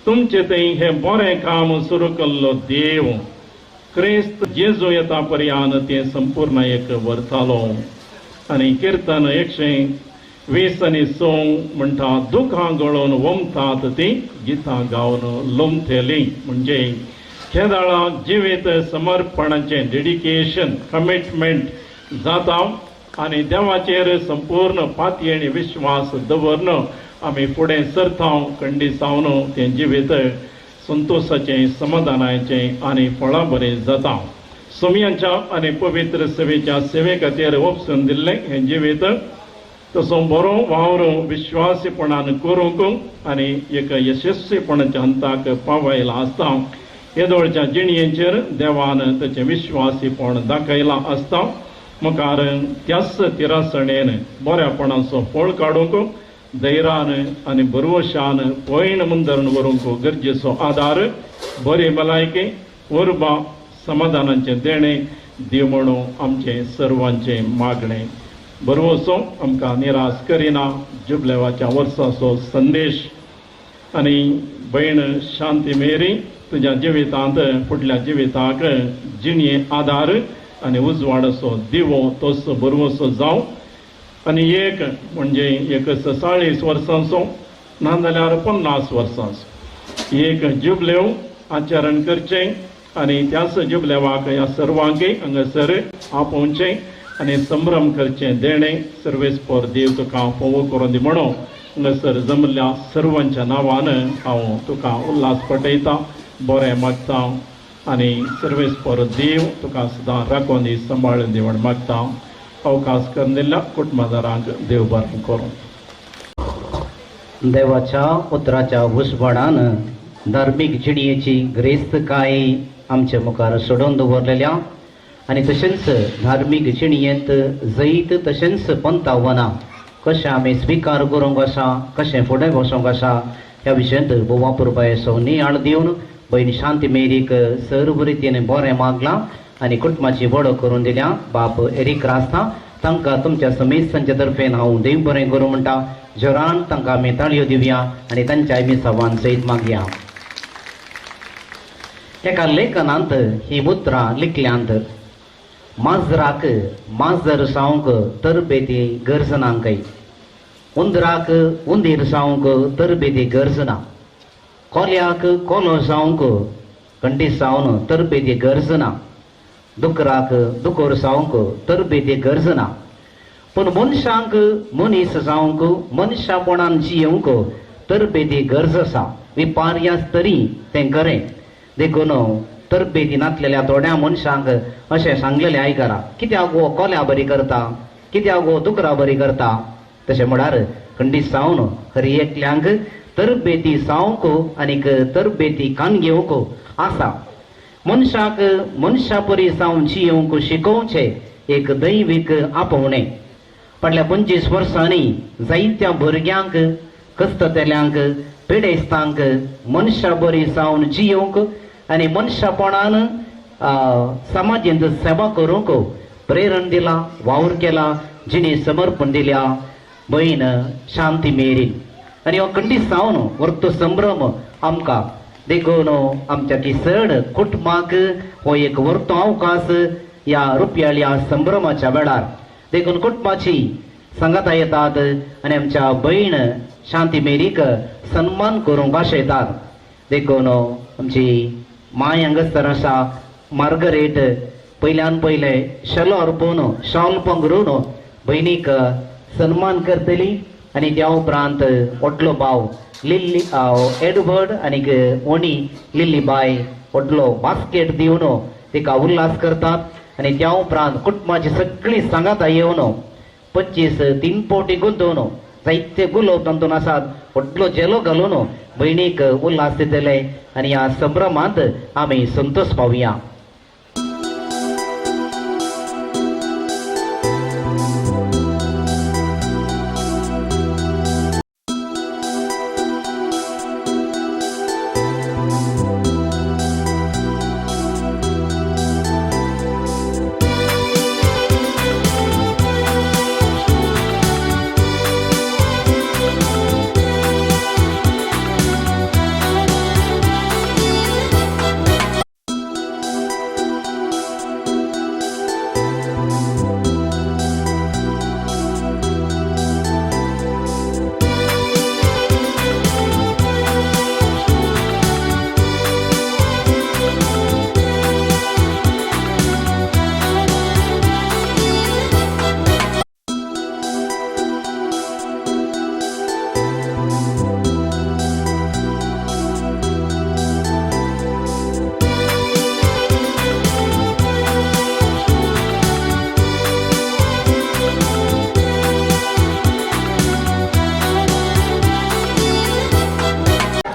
तुमचे थंय हें बरें काम सुरू केल्लो देव क्रिस्त जेजू येता पर्यान तें संपूर्ण एक व्हरतालो. आनी किर्तन 120 आनी 6 म्हणटा, दुखां गळोवन वमतात ती गितां गावन लोमतेली. म्हणजे केदाळा जिवीत समर्पणाचें डेडिकेशन, कमिटमेंट जाता आनी देवाचेर संपूर्ण पातयेणी विश्वास दवरन आमी फुडें सरता, कंडिसावन तें जिवीत संतोशाचें, समाधानाचें आनी फळां बरें जाता. सोमयांच्या आनी पवित्र सेवेच्या सेवे खातीर ओपसून दिल्लें हें जिवीत तसो बरो वावर विश्वासीपणान करूंक आनी एक यशस्वीपणाच्या हंताक पावयला आसता. येदोळच्या जिणयेचेर देवान ताचें विश्वासीपण दाखयलां आसता. मुखार त्याच तिरासणेन बऱ्यापणाचो फळ काडूंक धैर्यान आनी भरवशान पयण मुंदरण व्हरूंक गरजेचो आदार, बरी भलायकी, उर्बा, समाधानाचें देणें देव म्हणून आमचें सर्वांचें मागणें. भरवसो आमकां निराश करिना. जुबलेवाच्या वर्साचो संदेश. आनी भयण शांती मेरी, तुज्या जिवितांत फुडल्या जिविताक जिणये आदार आनी उजवाडाचो दिवो तोच भरवसो जावं. आनी एक म्हणजे एक 40 वर्सांचो नाजाल्यार 50 वर्सांचो एक जुबलेव आचरण करचें आनी त्याच जुबलेवाक ह्या सर्वांकय हांगासर आपोवचें आनी संभ्रम करचें देणें सर्वेस्पर देव तुका फोवो करून दी म्हणून हांगासर जमल्ल्या सर्वांच्या नांवान हांव तुका उल्हास पटयता, बरें मागता आनी सर्वेस्पर देव तुका सदां राखून दी, सांबाळून दी म्हण मागता. अवकाश करून दिल्ल्या कुटुंबादारांक देव बरें करूं. देवाच्या उतराच्या उजवाडान धार्मीक जिणयेची ग्रेस्तकाय आमच्या मुखार सोडोवन दवरलेल्या आनी तशेंच धार्मीक जिणयेंत जैत तशेंच पंतावना कशें आमी स्विकार करूंक आसा, कशें फुडें वचोंक आसा ह्या विशयांत भोवा पुरबायेचो नियाळ दिवन भयण शांती मेरीक सर्व रितीन बरें मागलां आनी कुटुंबाची वळख करून दिल्या. बाप एरीक रास्ता, तांकां तुमच्या समेस्तांच्या तर्फेन हांव देव बरें करूं म्हणटा. जोरान तांकां आमी ताळयो दिवया आनी तांच्या मिसावान सयत मागया. एका लेखनांत ही उतरां लिखल्यांत. माजराक माजर जावंक तरबेती गरज ना खंय, उंदराक उंदीर जावंक तरबेती गरज ना, कोल्याक कोलो जावंक कंडी जावन तरबेती गरज ना, दुकराक दुकोर जावंक तरबेती गरज ना, पूण मनशांक मनीस जावंक मनशापणान जियेवंक तरबेती गरज आसा. विपार्यास तरी तें खरें. देखून तरबेती नासलेल्या थोड्या मनशांक अशें सांगलेलें आयकरा, कित्याक हो कोल्या बरी करता, कित्याक हो दुकरा बरी करता. तशें म्हळ्यार खंडीत जावन हर एकल्यांक तरबेती जावंक आनीक तरबेती कान घेवंक आसा. मनशाक मनशा परी जावन जियेवंक शिकोवचें एक दैवीक आपोवणें. फाटल्या 25 वर्सांनी जायत्या भुरग्यांक, कस्ततेल्यांक, पिडेस्तांक मनशा बरी जावन जियेवंक आनी मनशापणान समाजेंत सेवा करूंक प्रेरण दिला, वावर केला, जिणे समर्पण दिल्या भयण शांती मेरीन. आनी हो खंडीत जावन वर्तो संभ्रम आमकां. देखून आमच्या की चड कुटुंबाक हो एक वर्तो अवकाश ह्या रुपयाळ्या संभ्रमाच्या वेळार. देखून कुटुंबाची सांगाता येतात आनी आमच्या भयण शांती मेरीक सन्मान करूंक आशयतात. देखून आमची माय हांगासर आसा मार्गरेट पयल्यान पयले शेलो अर्पून शॉल पंगरून भयणीक सन्मान करतली आनी त्या उपरांत व्हडलो भाव लिल्ली एडवर्ड आनीक ओणी लिल्ली बाय व्हडलो बास्केट दिवन तिका उल्हास करतात आनी त्या उपरांत कुटुंबाची सगळीं सांगाता येवन 25 तीन पोटी गुंतोवन जायते गुलोब तातूंत आसात, व्हडलो झेलो घालून भयणीक उल्हास दितले आनी ह्या संभ्रमांत आमी संतोश पावया.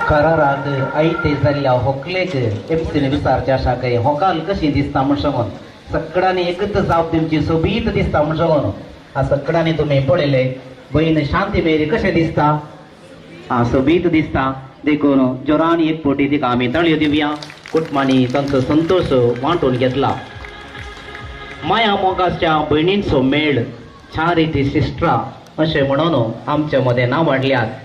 कराराक आयते जाल्ल्या होकलेक एमसीन विचारचें आसा काय होकाल कशी दिसता म्हूण सांगून सगळ्यांनी एकच जाप दिवची, सोबीत दिसता म्हूण सांगून. आ सगळ्यांनी तुमी पळयले बहीण शांती मेरी कशें दिसता, आ सोबीत दिसता. देखून जोरान एक पोटी तिका आमी ताळयो दिवया. कुटुंबांनी तांचो संतोश वांटून घेतला. माया मोगाच्या भयणींचो मेळ चारिटी सिस्ट्रा अशें म्हणून आमचे मदें नांव वाडल्यात.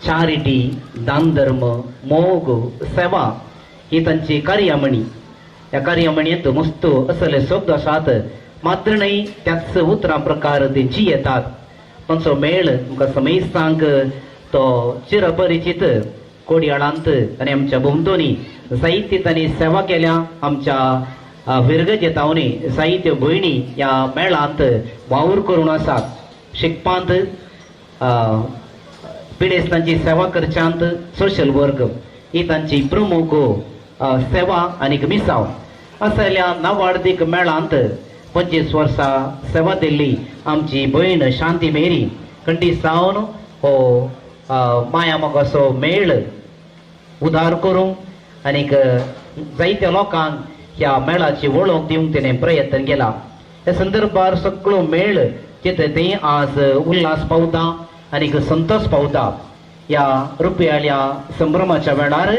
चारिटी, दानधर्म, मोग, सेवा ही तांची कार्यामणी. ह्या कार्यामणयेंत मस्त असले शब्द आसात, मात्र न्हय त्याच उतरां प्रकार तेंची येतात. तांचो मेळ तुमकां समेस्तांक तो चिरपरिचीत. कोडयाळांत आनी आमच्या भोंवतणी जायती तांणी सेवा केल्या. आमच्या विरगजेतावनी जायत्यो भयणी ह्या मेळांत वावर करून आसात. शिकपांत, पिडेस्तांची सेवा करच्यांत, सोशल वर्क ही तांची प्रमुख सेवा आनीक मिसांव. असल्या नावाडदीक मेळांत 25 वर्सां सेवा दिल्ली आमची भयण शांती मेरी खंडी सावन हो माया मोगाचो मेळ उदार करूंक आनीक जायत्या लोकांक ह्या मेळाची वळख दिवंक तिणें प्रयत्न केला. ह्या संदर्भार सगळो मेळ जिथे थंय आज उल्हास पावता आनीक संतोश पावता. ह्या रुपयाल्या संभ्रमाच्या वेळार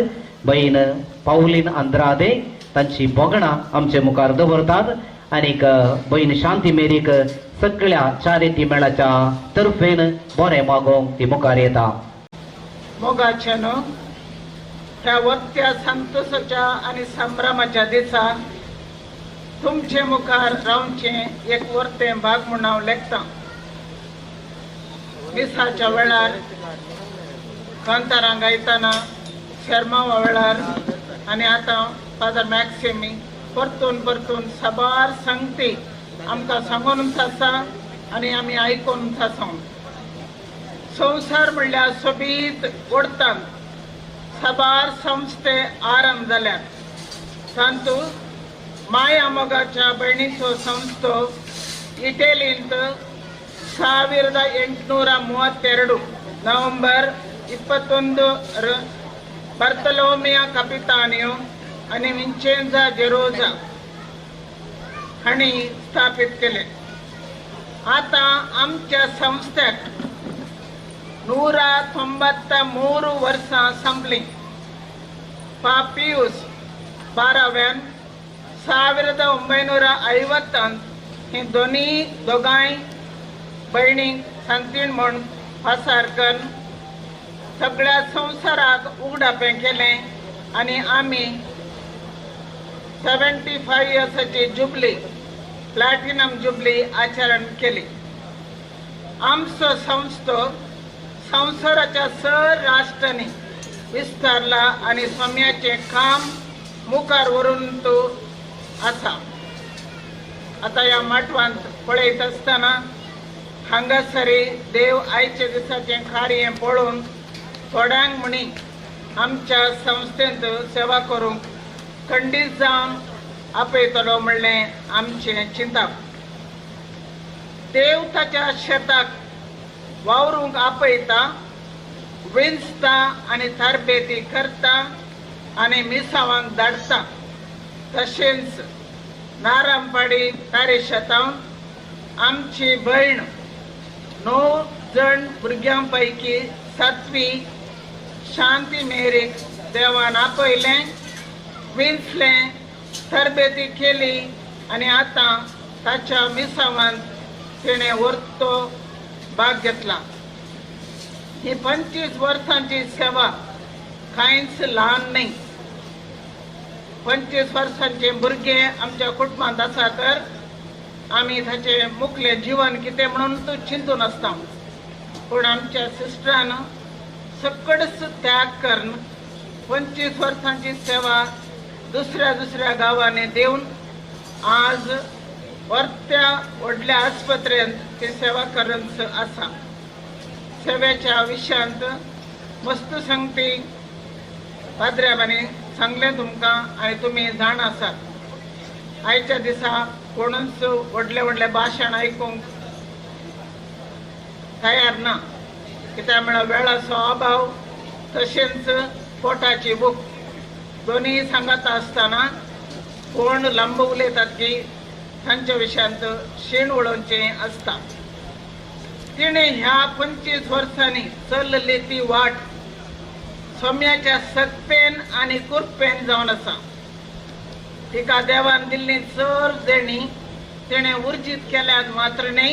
बहीण पावलीन आंद्रादे तांची भोगणां आमचे मुखार दवरतात आनीक बहीण शांती मेरीक सगळ्या चारिटी मेळाच्या तर्फेन बरें मागोवंक ती मुखार येता. मोगाच्यानो, ह्या वत्या संतोषाच्या आनी संभ्रमाच्या दिसा तुमचे मुखार रावचें एक वर्तें भाग म्हूण हांव लेखतां. मिसाच्या वेळार कांतारां गायतना, शेर्मांवा वेळार आनी आतां फादर मॅक्सिमी परतून परतून साबार सांगती आमकां सांगूनच आसा आनी आमी आयकूनच आसा. संवसार म्हणल्यार सोबीत ओडटान साबार संस्थे आरंभ जाल्यात. तातूंत माया मोगाच्या भयणीचो संस्थो इटलींत 1832 ನವೆಂಬರ್ 21 ರ ಬರ್ತಲೋಮಿಯ ಕಪಿತಾನಿಯೋ आनी विंचेन्झा जेरोजा हांणी स्थापीत केले. आतां आमच्या संस्थेक 193 वर्सां संपलीं. पापियूस बाराव्यान 1950 ही दोनी दोगांय भयणींक सांतीण म्हूण पासार करून सगळ्या संवसाराक उगडापें केलें आनी आमी 75 इयर्साची जुबली, प्लॅटिनम जुबली आचरण केली. आमचो संस्थो संवसाराच्या सर राष्ट्रांनी विस्तारला आनी स्वाम्याचें काम मुखार व्हरून तो आसा. आतां ह्या माटवांत पळयत आसतना हांगासरी देव आयच्या दिसाचें कार्य पळोवन थोड्यांक म्हणी आमच्या संस्थेंत सेवा करूंक खंडीत जावन आपयतलो म्हणलें आमचें चिंतप. देव ताच्या शेताक वावरूंक आपयता, विंचता आनी तरबेती करता आनी मिसावांक धाडटा. तशेंच नारामपाडी पॅरिशांत आमची भयण 9 जण भुरग्यां पैकी सातवी शांती मेरीक देवान आपयलें, विंचलें, तरबेती केली आनी आतां ताच्या मिसावांत तिणें वर्तो भाग घेतला. ही 25 वर्सांची सेवा कांयच ल्हान न्ही. 25 वर्सांचे भुरगे आमच्या कुटुंबांत आसा तर आमी ताचे मुखलें जिवन कितें म्हणून तूं चिंतून आसता. पूण आमच्या सिस्टरान सकळच त्याग करून 25 वर्सांची सेवा दुसऱ्या दुसऱ्या गांवांनी दिवन आज वर्त्या व्हडल्या आस्पत्रेंत ती सेवा करून आसा. सेवेच्या विशयांत मस्त सांगती पाद्र्याबांनी सांगलें तुमकां आनी तुमी जाण आसात. आयच्या दिसा कोणूच व्हडलें व्हडलें भाशण आयकूंक तयार ना, कित्याक म्हळ्यार वेळाचो अभाव तशेंच पोटाची भूक दोनूय सांगत आसतना कोण लांब उलयतात की तांच्या विशयांत शीण उडोवचें आसता. तिणें ह्या 25 वर्सांनी चल्ली ती वाट सोम्याच्या सत्पेन आनी कुरपेन जावन आसा. तिका देवान दिल्ली चड देणी तिणें उर्जीत केल्यात मात्र न्हय,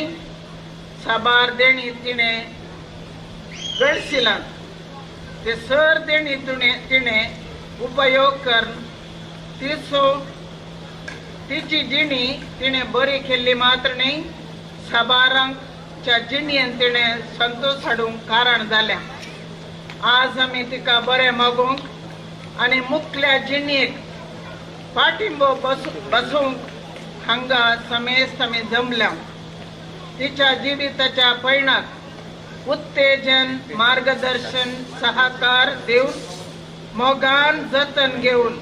साबार देणी तिणें गळसिलात. ते सर देणी तिणें उपयोग करून तिचो तिची जिणी तिणें बरी केल्ली मात्र न्हय, साबारांच्या जिणयेन तिणें संतोश हाडूंक कारण जाल्या. आज आमी तिका बरें मागूंक आनी मुखल्या जिणयेक पाठिंबो बसोवंक हांगा समेस्त आमी जमल्या. तिच्या जिविताच्या पयणाक उत्तेजन, मार्गदर्शन, सहकार दिवन, मोगान जतन घेवन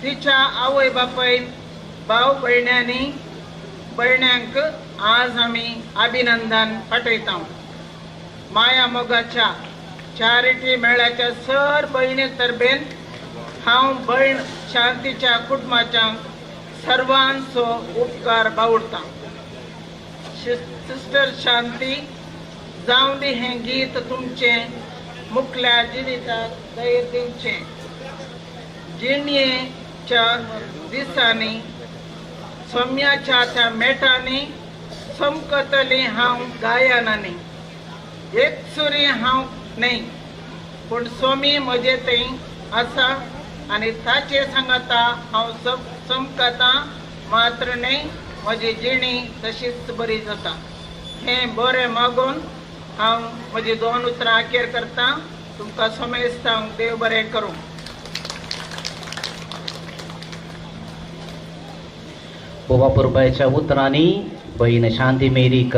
तिच्या आवय बापायन, भाव भयण्यांनी भयण्यांक आज आमी अभिनंदन पाठयता. माया मोगाच्या चॅरिटी मेळ्याच्या सर भयणी तरबेन हांव भयण शांतीच्या कुटुंबाच्या सर्वांचो उपकार बावडटा. सिस्टर शांती, जावं दी हें गीत तुमचें मुखल्या जिविताक धैर्य दिवचें. जिणयेच्या दिसांनी सोम्याच्या त्या मेटांनी चमकतली हांव गायनांनी. एक सुरी हांव न्हय, पूण सोमी म्हजे थंय आसा आनी ताचे सांगाता हांव चमकता मात्र न्हय, म्हजी जिणी तशीच बरी जाता. हें बरें मागून हांव म्हजी दोन उतरां अखेर करता. तुमकां समेस्तांक देव बरें करूं. बोबा पुरबायच्या उतरांनी बहीण शांती मेरीक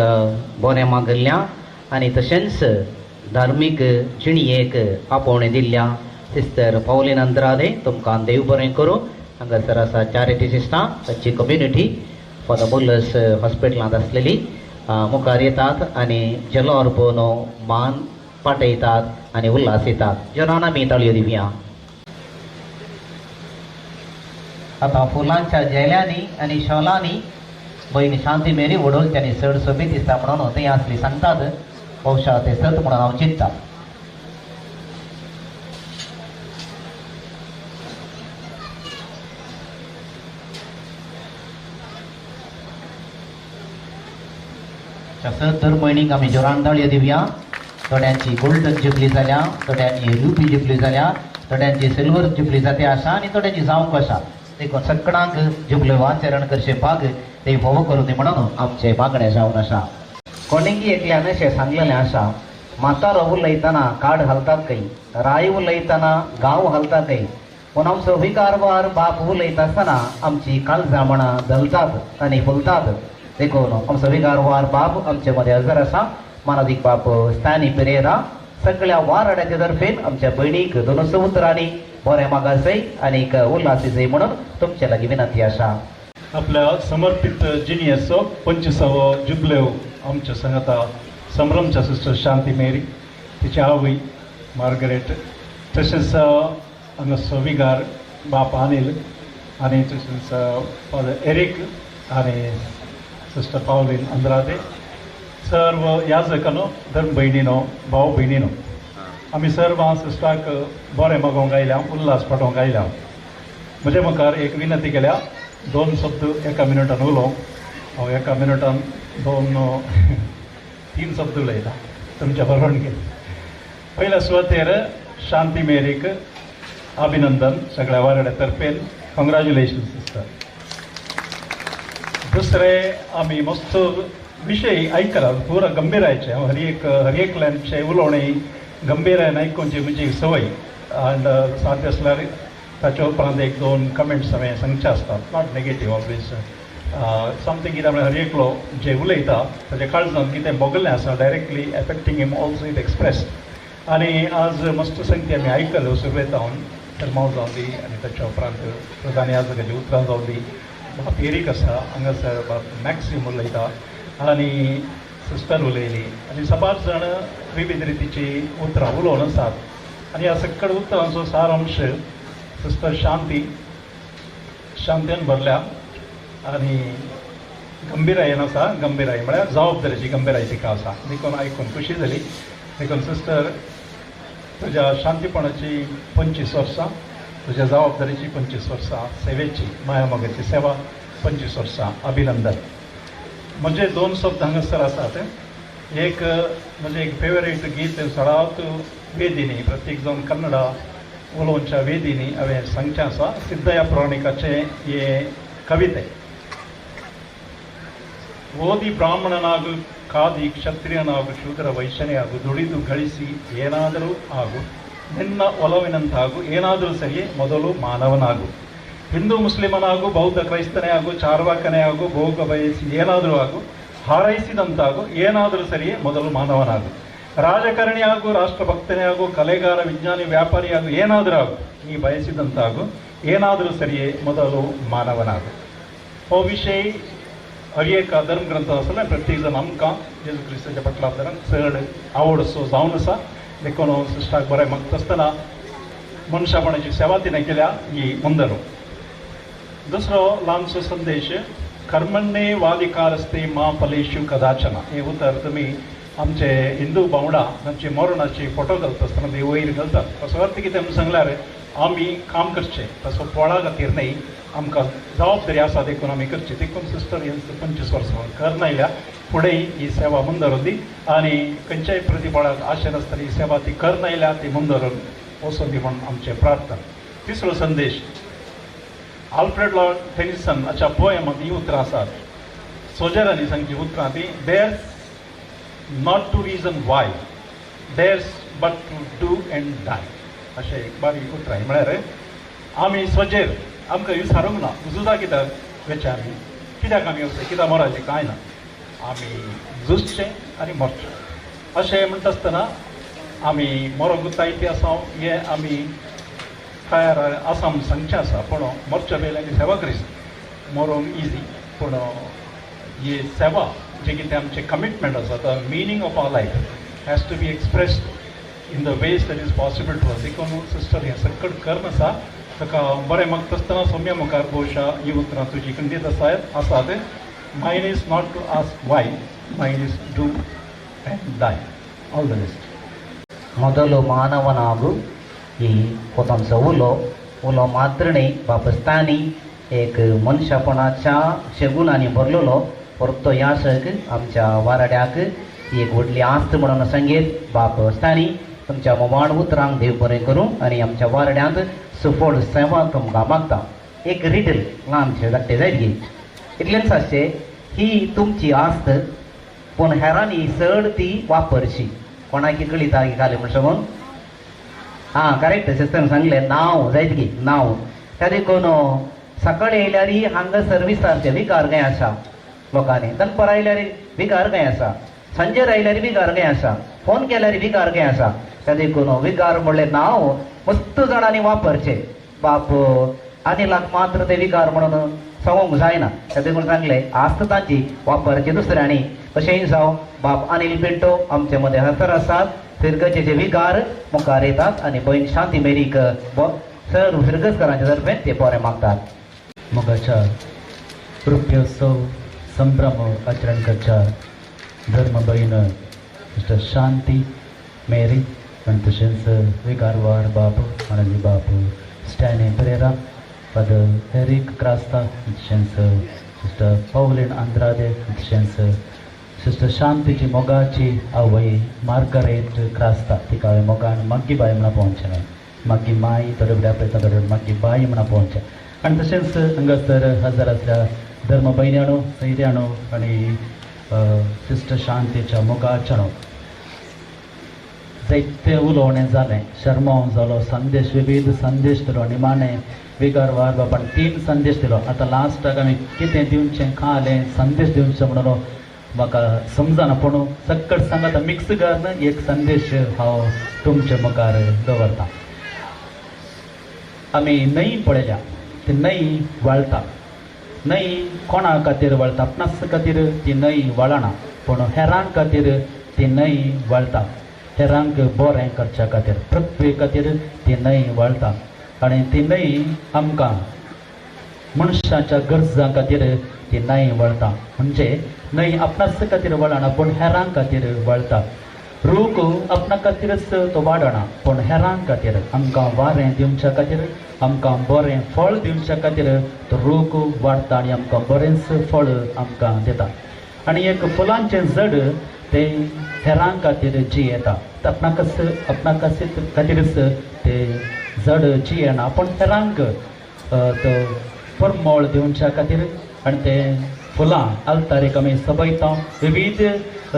बरें मागल्या आनी तशेंच धार्मीक जिणयेक आपोवणें दिल्ल्या सिस्टर पावलीन अंद्रादे तुमकां देव बरें करूं. हांगासर आसा चॅरिटी सिस्टा तांची कम्युनिटी फादर मुल्लस हॉस्पिटलांत आसलेली मुखार येतात आनी जेलो अर्पण मान पाठयतात आनी उल्हास येतात. जोरान आमी ताळयो दिवया. आतां फुलांच्या झेल्यांनी आनी शॉलांनी बहीण शांती मेरी वडोलच्यांनी चड सोबीत दिसता म्हणून थंय आसली सांगतात. बहुशा ते सत म्हणून हांव चिंतता. तसंच दर म्हयनीक आमी जोरान ताळयो दिवया. थोड्यांची गोल्डन जुबली जाल्या, थोड्यांची रुपी जुबली जाल्या, थोड्यांची सिल्वर जुबली जाते आसा आनी थोड्यांची जावंक आसा. देखून सगळ्यांक जुबले आचरण करचे भाग ते फोव करूं दी म्हणून आमचे मागणें जावन आसा. कोणेंगी एकल्यान अशें सांगलेलें आसा, म्हातारो उलयतना काड घालतात खंय, राय उलयतना गांव घालता खंय, पूण आमचो विकारवार बाप उलयता आसतना आमची काळजां मणां धलतात आनी फुलतात. देखून आमचो विकारवार बाप आमचे मदें हजर आसा. मानादीक बाप स्टॅनी पिरेरा सगळ्या वाराड्याच्या तर्फेन आमच्या भयणीक दोनूच उतरांनी बरें मागासय आनीक उल्हासीजय म्हणून तुमचे लागीं विनंती आसा. आपल्या समर्पित जिणयेचो 25वो जुबलेव आमच्या सांगाता संभ्रमच्या सिस्टर शांती मेरी, तिची आवय मार्गरेट, तशेंच हांगासो विगार बाप अनिल आनी तशेंच फादर एरीक आनी सिस्टर पावलीन अंद्रादे, सर्व याजकानो, धर्म भयणीनो, भाव भयणीनो, आमी सर्व सिस्टराक बरें मागोवंक आयल्या, उल्हास पाठोवंक आयल्या. म्हज्या मुखार एक विनंती केल्या, दोन शब्द एका मिनटान उलोवंक. हांव एका मिनटान 2-3 शब्द उलयता तुमच्या परवानगेन. पयल्या सुवातेर शांती मेरीक अभिनंदन सगळ्या वारड्या तर्फेन, कॉंग्रॅच्युलेशन सिस्टर. दुसरे आमी मस्त विशय आयकला, पुरा गंभीरायचे. हांव हर एकल्याचे उलोवणें गंभीरायन आयकुची म्हजी संवय. आनी साध्य आसल्यार ताच्या उपरांत 1-2 कमेंट्स हांवें सांगचे आसतात, not negative always something कितें म्हळ्यार हर एकलो जे उलयता ताच्या काळजांत कितें भोगलें आसा directly affecting him also it express. आनी आज मस्त संगती आमी आयकल्यो सुरवेत जावन सेरमांव जावन दी आनी ताच्या उपरांत प्रधान याजकाची उतरां जावन दी. बाप एरीक आसा हांगासर, बाप मॅक्सीम उलयता आनी सिस्टर उलयली आनी साबार जाण विविध रितीची उतरां उलोवन आसात. आनी ह्या सकड उतरांचो सारांश सिस्टर शांती शांतीन भरल्या आनी गंभीरायेन आसा. गंभीराय म्हळ्यार जबाबदारीची गंभीराय तिका आसा. देखून आयकून खुशी जाली. देखून सिस्टर तुज्या शांतीपणाची 25 वर्सां, तुज्या जबाबदारीची 25 वर्सां, सेवेची मायामोगाची सेवा 25 वर्सां, अभिनंदन. म्हजे 2 शब्द हांगासर आसात. एक म्हजें एक फेवरेट गीत सडावत वेदिनी, प्रत्येक जावन कन्नडा उलोवच्या वेदिनी हांवें सांगचें आसा, सिद्धया पुराणिकाचें हें कविते. ಓದಿ ಬ್ರಾಹ್ಮಣನಾಗು, ಖಾದಿ ಕ್ಷತ್ರಿಯನಾಗು, ಶೂದ್ರ ವೈಶ್ಯನೇ ಆಗು, ದುಡಿದು ಗಳಿಸಿ ಏನಾದರೂ ಆಗು, ನಿನ್ನ ಒಲವಿನಂತಾಗು, ಏನಾದರೂ ಸರಿಯೇ ಮೊದಲು ಮಾನವನಾಗು. ಹಿಂದೂ ಮುಸ್ಲಿಮನಾಗು, ಬೌದ್ಧ ಕ್ರೈಸ್ತನೇ ಆಗು, ಚಾರ್ವಾಕನೇ ಆಗು, ಭೋಗ ಬಯಸಿ ಏನಾದರೂ ಆಗು, ಹಾರೈಸಿದಂತಾಗು, ಏನಾದರೂ ಸರಿಯೇ ಮೊದಲು ಮಾನವನಾಗು. ರಾಜಕಾರಣಿ ಆಗು, ರಾಷ್ಟ್ರಭಕ್ತನೇ ಆಗು, ಕಲೆಗಾರ, ವಿಜ್ಞಾನಿ, ವ್ಯಾಪಾರಿ ಆಗು, ಏನಾದರೂ ಆಗು, ನೀ ಬಯಸಿದಂತಾಗು, ಏನಾದರೂ ಸರಿಯೇ ಮೊದಲು ಮಾನವನಾಗು. हो विशय हर एक धर्मग्रंथ आसले प्रत्येक जाण आमकां जेजू क्रिस्ताच्या फाटल्या चड आवडसो जावन आसा. देखून सिस्टाक बरें मागता आसतना मनशापणाची सेवा तिणें केल्या ही मुंदरो. दुसरो ल्हानसो संदेश, कर्मण्ये वादिकारस्ते मा फलेशु कदाचना. हें उतर तुमी आमचे हिंदू भावंडां तांचे मरणाचे फोटो घालता आसतना ते वयर घालतात. ताचो अर्थ कितें म्हूण सांगल्यार आमी काम करचें, तसो पोळा खातीर न्हय, आमकां जबाबदारी आसा देखून आमी करची. देखून सिस्टर हें 25 वर्सां कर आयल्या, फुडें ही सेवा मुंदरून दी आनी खंयच्याय प्रतिफळाक आशे नासतना ही सेवा ती कर आयल्या, ती मुंदरून वचून दी म्हूण आमचें प्रार्थना. तिसरो संदेश आल्फ्रेड लॉर्ड टेनिसन हाच्या पोयमांत हीं उतरां आसात. सोजरांनी सांगची उतरां ती, "There's not to reason why, there's but to do and die." अशें एक बारीक उतरां. म्हळ्यार आमी सोजेर आमकां विचारूंक ना झुजा कित्याक वेचें, आमी कित्याक आमी वचचें, कित्याक मराचें, कांय ना. आमी झुजचें आनी मरचें. अशें म्हणटा आसतना आमी मरोंक जायते आसा हें आमी तयार आसा म्हूण सांगचें आसा, पूण मरच्या पयलीं आमी सेवा करीस. मरोंक इजी, पूण ही सेवा जे कितें आमचें कमिटमेंट आसा, the meaning of our life has to be expressed in the ways that is possible to us. देखून सिस्टर हें सकट कर्म आसा. ताका बरें मागता आसतना सोम्या मुखार बहुशा ही उतरां तुजी खंडीत आसा आसात. "Mine is not to ask why, mine is do and die." All the best. ಮೊದಲು ಮಾನವನಾಗು ही कोतांचो उलो. उलो मात्र न्ही, बापस्तानी एक मनशापणाच्या शेगुणांनी भरलेलो परतो यासक आमच्या वाराड्याक एक व्हडली आस्त म्हणून संगीत. बाप स्तानी, तुमच्या मोवाण उतरांक देव बरें करूं आनी आमच्या वारड्यांत सुफळ सेवा तुमकां मागता. एक रिडल ल्हानशें धाकटें जायत गी, इतलेंच आसचें, ही तुमची आस्त पूण हेरांनी चड ती वापरची. कोणाकी कळिता की घाली म्हण सांगून? हां, करेक्ट, सिस्टरान सांगलें, नांव जायत की नांव. त्या देखून सकाळी येयल्यार हांगासर विचारचें, विकार खंय आसा लोकांनी, दनपार आयल्यार विकार खंय आसा, सांजेर आयल्यार विकार खंय आसा, फोन केल्यार विकार खंय आसा. त्या देखून विकार म्हणलें नांव मस्त जाणांनी वापरचें. बाप अनिलाक मात्र ते विकार म्हणून सांगूंक जायना. त्या देखून सांगलें, आस्त तांची वापरची दुसऱ्यांनी. अशेंय जावं, बाप अनिल पिंटो आमचे मदें हजर आसात. फिरगजेचे विकार मुखार येतात आनी भयण शांती मेरीक सर फिरगजकारांच्या तर्फे ते बरें मागतात. मोगाच्या रुप्योत्सव संभ्रम आचरण करच्या धर्म भयण मिस्टर शांती मेरी आनी तशेंच विकारवार बाब माननी बाब स्टॅनी परेरा, फादर एरीक क्रास्ता, तशेंच सिस्टर पावलीन आंद्रादे, तशेंच सिस्टर शांतीची मोगाची आवय मार्गरेट क्रास्ता, तिका हांवें मोगान माग्गी बाय म्हणून पळोवचें न्हय, माग्गी माय, थोडे फुडें आपयता, थोडे माग्गी बाय म्हणून पळोवचें. आनी तशेंच हांगासर हजर आसल्या धर्म भयण्यानो, सैऱ्यानो आनी सिस्टर शांतीच्या मोगाच्यानो, जायते उलोवणें जालें, शर्मांव जालो, संदेश, विविध संदेश दिलो. निमाणें विगार वार बापान तीन संदेश दिलो. आतां लास्टाक आमी कितें दिवचें, खालें संदेश दिवचें म्हणून म्हाका समजना, पूण सक्कट सांगात मिक्स घालून एक संदेश हांव तुमचे मुखार दवरतां. आमी न्हंय पळयल्या, ती न्हंय व्हाळटा. न्हंय कोणा खातीर व्हाळटा? आपणास खातीर ती न्हंय व्हाळना, पूण हेरां खातीर ती न्हंय व्हाळटा. हेरांक बरें करच्या खातीर, पृथ्वी खातीर ती न्हंय व्हाळटा. आनी ती न्हंय आमकां मनशाच्या गरजां खातीर ती न्हंय व्हाळटा. म्हणजे न्हंय आपणास खातीर व्हाळना, पूण हेरां खातीर व्हाळटा. रूख आपणा खातीरच तो वाडना, पूण हेरां खातीर, आमकां वारें दिवच्या खातीर, आमकां बरें फळ दिवच्या खातीर तो रूख वाडटा आनी आमकां बरेंच फळ आमकां दिता. आनी एक फुलांचें झड तें हेरां खातीर जियेता. आपणाकच आपणा खातीरच तें झड जियेना, पूण हेरांक तो परमळ दिवच्या खातीर. आनी तें फुलां आल्तारीक आमी सोबयता. विविध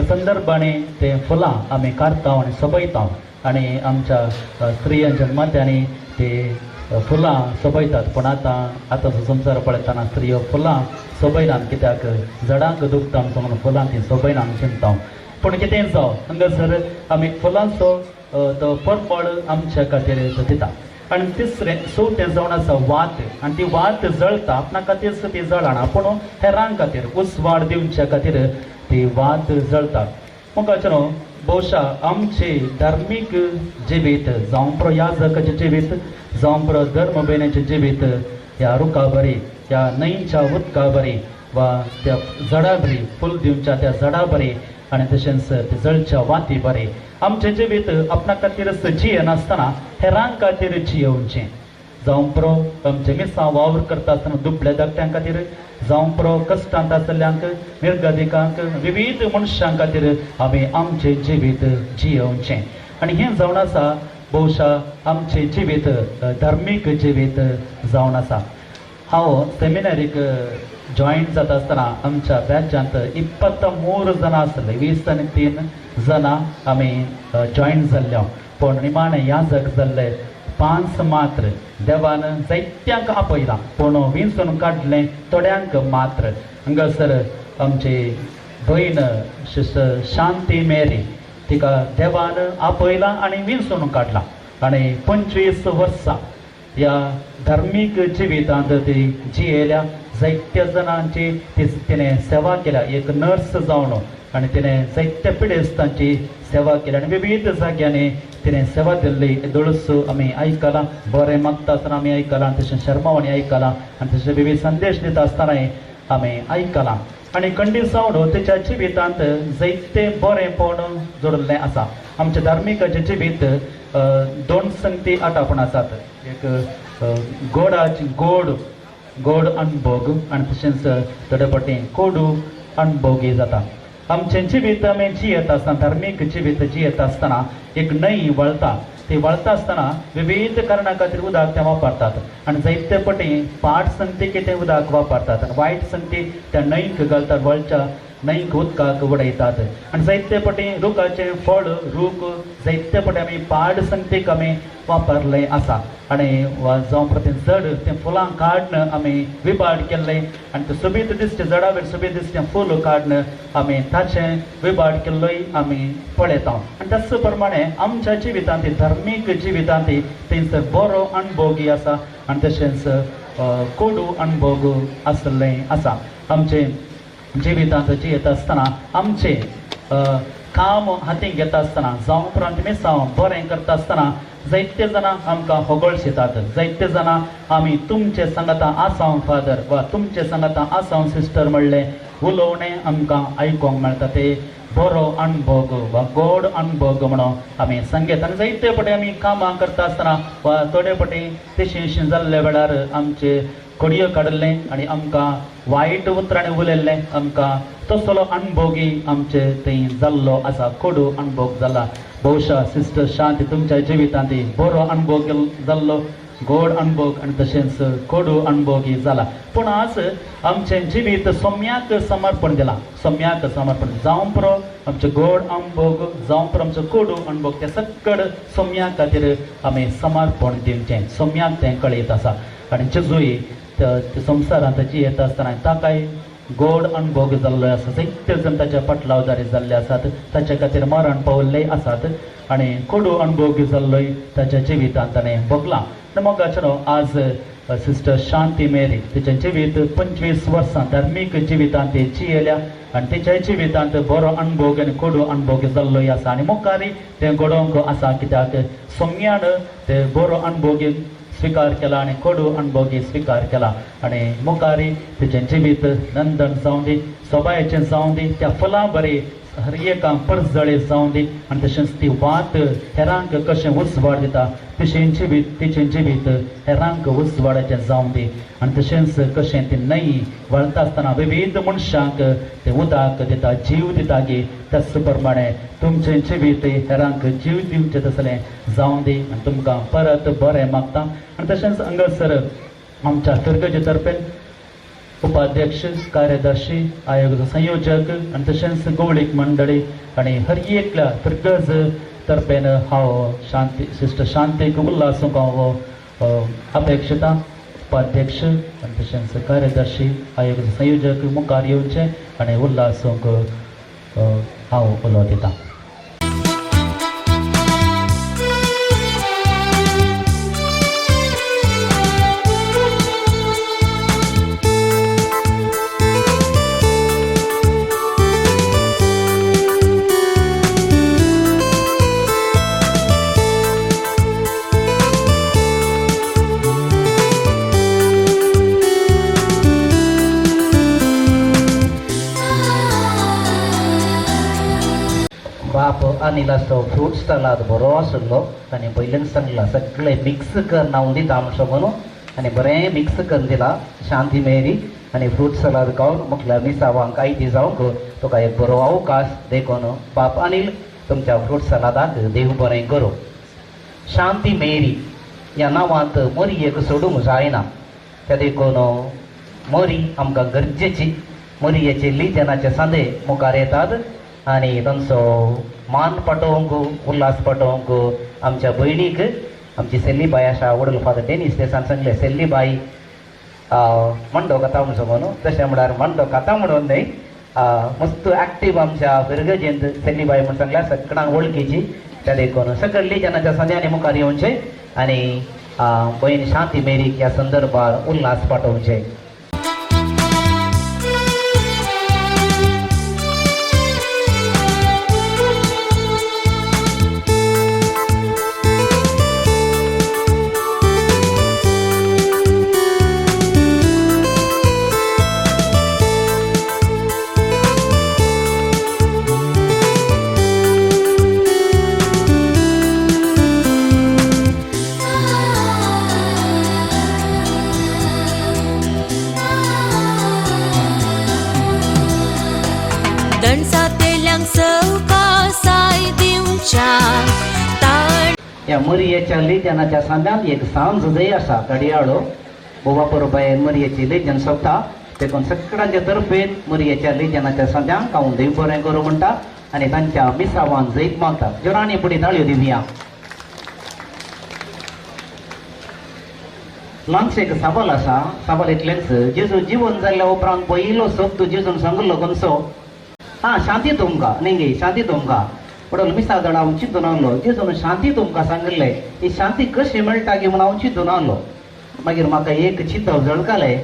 संदर्भांनी ते फुलां आमी काडटा आनी सोबयता. आनी आमच्या स्त्रियांच्या माथ्यांनी ते फुलां सोबयतात. पूण आतां आतांचो संवसार पळयतना स्त्रियो फुलां सोबयनात, कित्याक जडांक दुखता म्हणून फुलां ती सोबयना चिंता. पूण कितेंय जावं, हांगासर आमी फुलांचो तो परमळ आमच्या खातीर तो दिता. आनी तिसरें, चवथें जावन आसा वात. आनी ती वात जळटा, आपणा खातीर ती जळना, पूण हेरां खातीर उजवाड दिवच्या खातीर ती वात जळटा. मुखाचें न्हू, बहुशा आमचे धार्मीक जिवीत जावं पुरो, याजकाचें जिवीत जावं पुरो, धर्म भयणाचें जिवीत ह्या रुखा बरी, ह्या न्हंयच्या उदका बरी वा त्या झाडा बरी, फूल दिवच्या त्या झाडा बरी आनी तशेंच ते जळच्या वाती बरी. आमचें जिवीत आपणा खातीरच जियेनासतना हेरां खातीर जियोवचें. जावं पुरो, आमचे मिसां वावर करता आसतना दुबळ्या धाकट्यां खातीर जावं पुरो, कश्टांत आसल्ल्यांक, निर्गदिकांक, विविध मनशां खातीर आमी आमचें जिवीत जियोवचें. आनी हें जावन आसा. बहुशा आमचें जिवीत धार्मीक जिवीत जावन आसा. हांव सेमिनारीक जॉयन जाता आसतना आमच्या बॅचांत 23 जाणां आसले, 23 जाणां आमी जॉयन जाल्ले. पूण निमाणें याजक जाल्ले 5 मात्र. देवान जायत्यांक आपयलां पूण विंचून काडलें थोड्यांक मात्र. हांगासर आमची भयण सिस्टर शांती मेरी तिका देवान आपयलां आनी विंचून काडलां आनी 25 वर्सां ह्या धार्मीक जिवितांत ती जियेल्या. जायत्या जाणांची तिणें सेवा केल्या, एक नर्स जावन, आनी तिणें जायत्या पिडेस्तांची सेवा केल्या आनी विविध जाग्यांनी तिणें सेवा दिल्ली. दोळसो आमी आयकलां, बरें मागता आसतना आमी आयकलां, तशें शर्मावाणी आयकलां आनी तशें विविध संदेश दिता आसतनाय आमी आयकलां. आनी कंडीसावडो तिच्या जिवितांत जायतें बरेंपण जोडिल्लें आसा. आमच्या धार्मिकाचें जिवीत 2 संगती आटापण आसात, एक गोडाची गोड गोड अणभोग आनी तशेंच थोडे फावटी कोडू अणभोगी जाता. आमचें जिवीत आमी जियेत आसतना, धार्मीक जिवीत जियेत आसतना एक न्हंय वळता, ती वळता आसतना विविध कारणां खातीर उदक तें वापरतात आनी जायते पटी पाट संगती तें उदक वापरतात आनी वायट संगती त्या न्हंयक घालतात, वळच्या न्हंयक उदकाक उडयतात. आनी जायते पटी रुखाचें फळ रूख जायते पटी आमी पाड संगतीक आमी वापरलें आसा आनी जावं प्रती जड तें फुलां काडून आमी विबाड केल्लें आनी तें सोबीत दिसचें जडावेर सोबीत दिसचें फूल काडून आमी ताचें विबाड केल्लोय आमी पळयता. आनी त्याच प्रमाणे आमच्या जिवितांत धार्मीक जिवितांत थंयसर बरो अणभोगी आसा आनी तशेंच कोडू अणभोग आसलें आसा. आमचें जिवितांत जियेत आसतना आमचें काम हातीन घेता आसतना जावं उपरांत मिसांव बरें करता आसतना जायते जाणां आमकां होगळशेतात, जायते जाणां आमी तुमचे सांगाता आसांव फादर वा तुमचे सांगाता आसांव सिस्टर म्हणलें उलोवणें आमकां आयकूंक मेळटा. ते बरो अणभोग वा गोड अणभोग म्हणून आमी सांगेत. आनी जायते फावटी आमी कामां करता आसतना वा थोडे फावटी तशें जाल्ल्या वेळार आमचे खोडयो काडिल्लें आनी आमकां वायट उतरांनी उलयल्लें, आमकां तसलो अणभोगी आमचे थंय जाल्लो आसा, कोडू अणभोग जाला. बहुशा सिस्टर शांती तुमच्या जिवितांत बरो अणभोग जाल्लो, गोड अणभोग आनी तशेंच कोडू अणभोगी जाला. पूण आज आमचें जिवीत सोम्याक समर्पण दिलां, सोम्याक समर्पण जावं पुरो आमचें गोड अणभोग जावं पुरो आमचो कोडू अणभोग, तें सक्कड सोम्या खातीर आमी समर्पण दिवचें, सोम्याक तें कळयत आसा. आनी जेजूय संवसारांत जियेता आसतना ताकाय गोड अणभोग जाल्लो आसा, जायते जाण ताच्या पाटलावदारी जाल्ले आसात, ताच्या खातीर मरण पावल्ले आसात आनी कोडू अणभोग जाल्लोय ताच्या जिवितांत ताणें भोगलां. मोगाचें आज सिस्टर शांती मेरी तिचें जिवीत 25 वर्सां धार्मीक जिवितांत ती जियेल्या आनी तिच्या जिवितांत बरो अणभोग आनी कोडू अणभोग जाल्लोय आसा आनी मुखारय तें घडोवंक आसा, कित्याक सोम्यान ते बरो अणभोग स्विकार केला आनी कोडू अणभोगी स्विकार केला आनी मुखारय तिचें जिवीत नंदन जावं दी, सोबायेचें जावं दी, त्या फुलां बरी हर एका परजळे जावं दी आनी तशेंच ती वात हेरांक कशें उजवाड दिता तशें जिवीत तिचें जिवीत हेरांक उजवाडाचें जावं दी आनी तशेंच कशें ती न्हंय वळता आसतना विविध मनशांक तें उदक दिता, जीव दिता गी, त्याच प्रमाणे तुमचें जिवीत हेरांक जीव दिवचें तसलें जावं दी आनी तुमकां परत बरें मागता. आनी तशेंच हांगासर आमच्या फिरगजे तर्फेन उपाध्यक्ष, कार्यदर्शी, आयोगाचो संयोजक आनी तशेंच गवळीक मंडळी आनी हर एकल्या फिरगज तर्फेन हांव शांती सिस्टर शांतीक उल्हासूंक हांव अपेक्षिता. उपाध्यक्ष आनी तशेंच कार्यदर्शी, आयोगाचो संयोजक मुखार येवचें आनी उल्हासूंक हांव उलो दितां. बाप अनिलाचो फ्रूट सलाद बरो आशिल्लो, ताणें पयल्यान सांगलां सगळें मिक्स करून हांव दिता म्हणसो म्हणून आनी बरें मिक्स करून दिलां शांती मेरी आनी फ्रूट सलाद खावन मुखल्या मिसावांक आयती जावंक तुका एक बरो अवकाश देखून बाप अनिल तुमच्या फ्रूट सलादाक देव बरें करूं. शांती मेरी ह्या नांवांत मोरयेक सोडूंक जायना. त्या देखून मोरी आमकां गरजेची. मोरयेचे लिजनाचे सांदे मुखार येतात आनी तांचो मान पाटोवंक, उल्हास पाटोवंक आमच्या भयणीक आमची सेल्लीबाय आसा. वडील फादर डेनीस देसान सांगलें सेल्लीबाई मंडो कथा म्हूण सांगू न्हू, तशें म्हळ्यार मंडो कथा म्हणून न्हय, मस्त एक्टीव आमच्या फिरगजेंत सेल्लीबाय म्हूण सांगल्यार सगळ्यांक वळखीची. त्या देखून सगळे लिजनाच्या संद्यांनी मुखार येवचे आनी भयण शांती मेरीक ह्या संदर्भार उल्हास पाठोवचे. ह्या मरयेच्या लेजनाच्या सांद्यांत एक सांज जय आसा घडयाळो बोवा परबाय मरयेची लेजन सोंपता. देखून सगळ्यांच्या तर्फेन मरयेच्या लेजनाच्या सांद्यांक हांव देव बरें करूं म्हणटा आनी तांच्या मिसावान जैत मागता. जोरांनी फुडें ताळयो दिवया. ल्हानशें एक सवाल आसा. सवाल इतलेंच, जेजू जिवन जाल्ल्या उपरांत पयलो शब्द जेजून सांगिल्लो खंयचो? हा, शांती तुमकां न्ही गे, शांती तुमकां. वडल मिसा दळ हांव चिंतून आहलो, जेजून शांती तुमकां सांगिल्लें, ही शांती कशी मेळटा की म्हूण हांव चिंतून आहलो. मागीर म्हाका एक चिंतप झळकलें,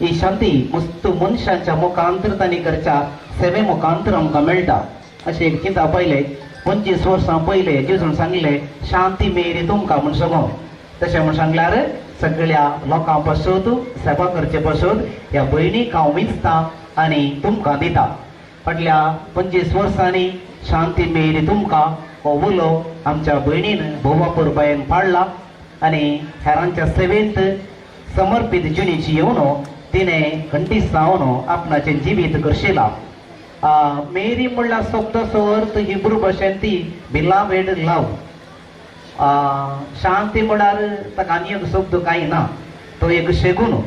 ही शांती मस्त मनशांच्या मुखांतर तांणी करच्या सेवे मुखांतर आमकां मेळटा अशें एक चिंतप पयलें. 25 वर्सां पयलें जेजून सांगलें शांती मेरी तुमकां म्हूण सांगो. तशें म्हूण सांगल्यार सगळ्या लोकां पासून सेवा करचे पासून ह्या भयणीक हांव विंचता आनी तुमकां दिता. फाटल्या 25 वर्सांनी शांती मेरी तुमकां हो उलो आमच्या भयणीन भोवा परबायन पाडला आनी हेरांच्या सेवेंत समर्पीत जिणेची येवन तिणें खंडीत जावन आपणाचें जिवीत करशिलां. मेरी म्हणल्यार शब्दाचो अर्थ हिब्रू भाशेन ती बिलावेड लव. शांती म्हळ्यार ताका आनी एक शब्द कांय ना, तो एक शेगून.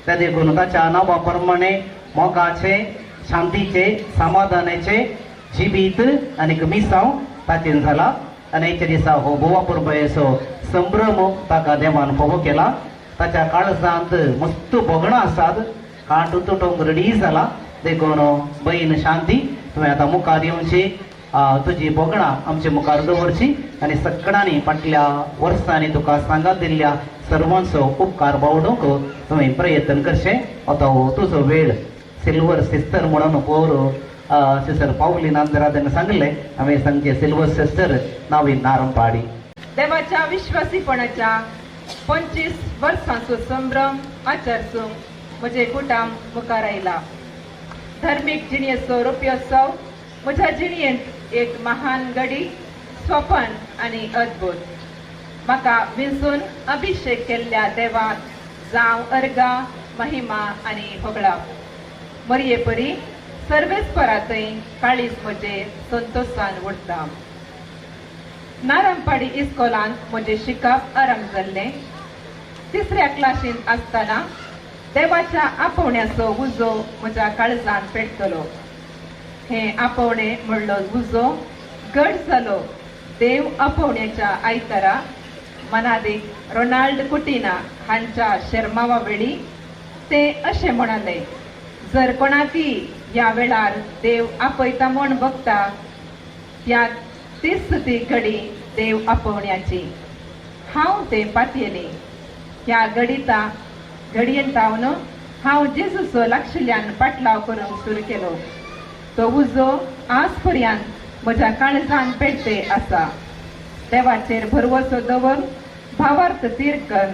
त्या देखून ताच्या नांवा प्रमाणे मोगाचे, शांतीचे, समाधानाचे जिवीत आनी मिसांव ताचेर जाला. आनी हेच्या दिसा हो गोवा परबेचो संभ्रम ताका देवान फावो केला. ताच्या काळजांत मस्त भोगणां आसात, काट तुटोंक रेडी जाला. देखून बहीण शांती तुवें आतां मुखार येवची, तुजी भोगणां आमचे मुखार दवरची आनी सगळ्यांनी फाटल्या वर्सांनी तुका सांगात दिल्ल्या सर्वांचो उपकार बावडूंक तुवें प्रयत्न करचें. आतां हो तुजो वेळ. सिल्वर सिस्टर म्हणून पोर सिस्टर पावली नांदरादेन सांगलें, हांवें सांगचें सिल्वर सिस्टर नावी नारंपाडी. देवाच्या विश्वासीपणाच्या 25 वर्सांचो संभ्रम आचरसूंक म्हजें कुटुंब मुखार आयला. धार्मीक जिणेचो रुप्योत्सव म्हज्या जिणेंत एक महान घडी, स्वपन आनी अद्भुत. म्हाका विंचून अभिषेक केल्ल्या देवाक जावं अर्गा, महिमा आनी होगळाप. मरये परी सर्वेस्परांतय काळीज म्हजें संतोशान उरता. नारंपाडी इस्कोलांत म्हजें शिकप आरंभ जाल्लें. तिसऱ्या क्लासींत आसतना देवाच्या आपोवण्याचो उजो म्हज्या काळजान पेटतलो. हें आपोवणें म्हणलो उजो गड जालो. देव आपोवण्याच्या आयतारा मनादीक रोनाल्ड कुटिना हांच्या शेरमावा वेळी ते अशें म्हणाले, जर कोणाकी ह्या वेळार देव आपयता म्हूण बघता त्या तीच ती घडी देव आपोवण्याची. हांव तें पातयेली. ह्या घडिता घडयेन तावन हांव जेजूचो लागशिल्ल्यान पाटलाव करूंक सुरू केलो. तो उजो आज पर्यंत म्हज्या काळजान पेटते आसा. देवाचेर भरवसो दवर भावार्थ तीर कर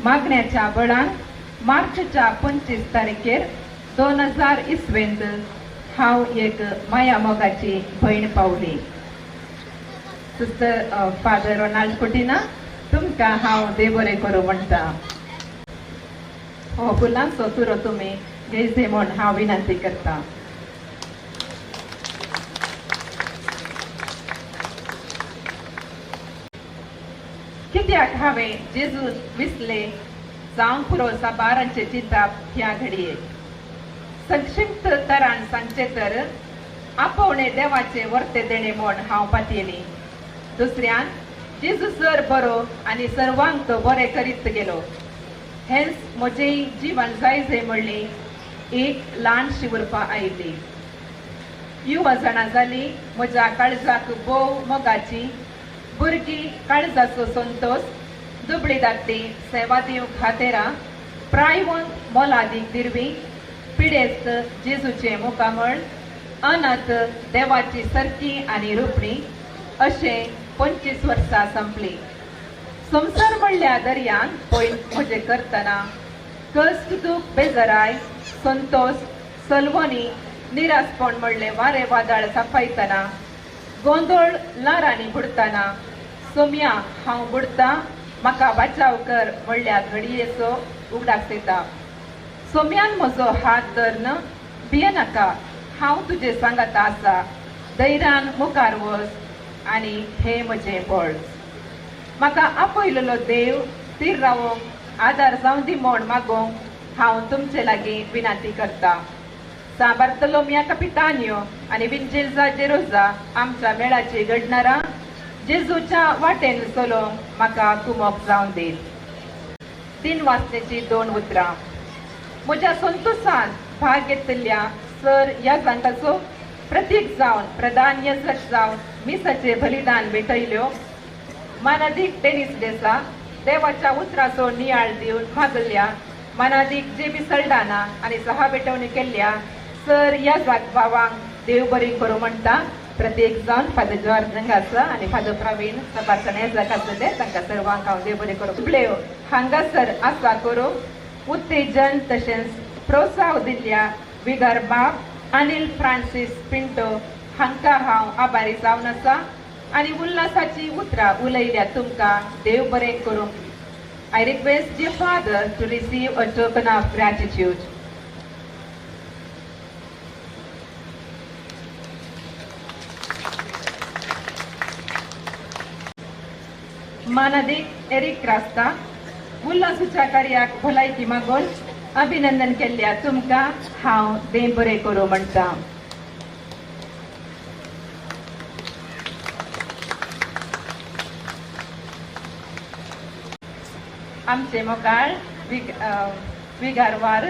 मागण्याच्या बळान मार्चच्या 25 तारखेर 2000 इसवेंत हांव एक माया मोगाची भयण पावली. सिस्टर फादर रोनाल्ड कुटिना, तुमकां हांव देव बरें करूं म्हणटा. हो फुलांचो तुरो तुमी घेयचे म्हूण हांव विनंती करता. कित्याक हांवें जेजून विसले जावंक पुरो साबारांचे चिंताप ह्या घडये. संक्षिप्त तरान सांगचें तर आपोवणे देवाचे वर्ते देणे म्हूण हांव पातयेली. दुसऱ्यान जेजू सर बरो आनी सर्वांक तो बरें करीत गेलो. हेंच म्हजें जीवन जाय जाय म्हणली एक ल्हानशी उरपा आयिल्ली. युवा जाणां जाली म्हज्या काळजाक भोव मोगाची, भुरगीं काळजाचो संतोस, दुबळी धाकटी सेवा दिवंक खातेरां, प्रायवंत मोलादीक दिरवी, पिडेस्त जेजूचें मुखामळ, अनाथ देवाची सरकी आनी रुपणी अशें 25 वर्सां संपली. संवसार म्हणल्या दर्यान पयर म्हजें करतना कश्ट दूख बेजाराय संतोस सलवणी निरासपण म्हणलें वारें वादळ सापायतना गोंदळ ल्हारांनी बुडटना सोम्या हांव बुडटा म्हाका वाचाव कर म्हणल्या घडयेचो उगडास येता. सोम्यान म्हजो हात धरून भियेनाका हांव तुजे सांगाता आसा, धैर्यान मुखार वच आनी हें म्हजें बळ. म्हाका आपयलेलो देव थीर रावोंक आदार जावं दी म्हूण मागोवंक हांव तुमचे लागीं विनंती करता. सा बार्तलोमिया कपितान्यो आनी विंजेल्जा जेरोजा आमच्या मेळाची घडणारां जेजूच्या वाटेन चलोवंक म्हाका कुमोक जावं दी. दिन वाचण्याची 2 उतरां. म्हज्या संतोशान भाग घेतिल्ल्या सर ह्या जांकाचो प्रतीक जावन प्रधान यजक जावन मिसाचें बलिदान भेटयल्यो मानादीक टेनीस डेसा देवाच्या उतराचो नियाळ दिवन मागल्या मानादीक जेबी सल्डाना आनी सहा भेटवणी केल्ल्या सर ह्या जाग भावांक देव बरी करूं म्हणटा. प्रत्येक जावन फादर जॉर्ज हांगा आसा आनी फादर प्रवीण सभासण येजाक आसले तांकां सर्वांक हांव देव बरें करूं. प्लेव हांगासर आसा करूं उत्तेजन तशेंच प्रोत्साह दिल्ल्या विगर बाब अनिल फ्रांसीस पिंटो हांकां हांव आभारी जावन आसा आनी उल्हासाची उतरां उलयल्या तुमकां देव बरें करूं. I request dear father to receive a token of gratitude. मानादीक एरिक क्रास्ता उल्हासाच्या कार्याक भलायकी मागून अभिनंदन केल्ल्या तुमकां हांव देव बरें करूं म्हणटा. आमचे मोगाळ विगारवार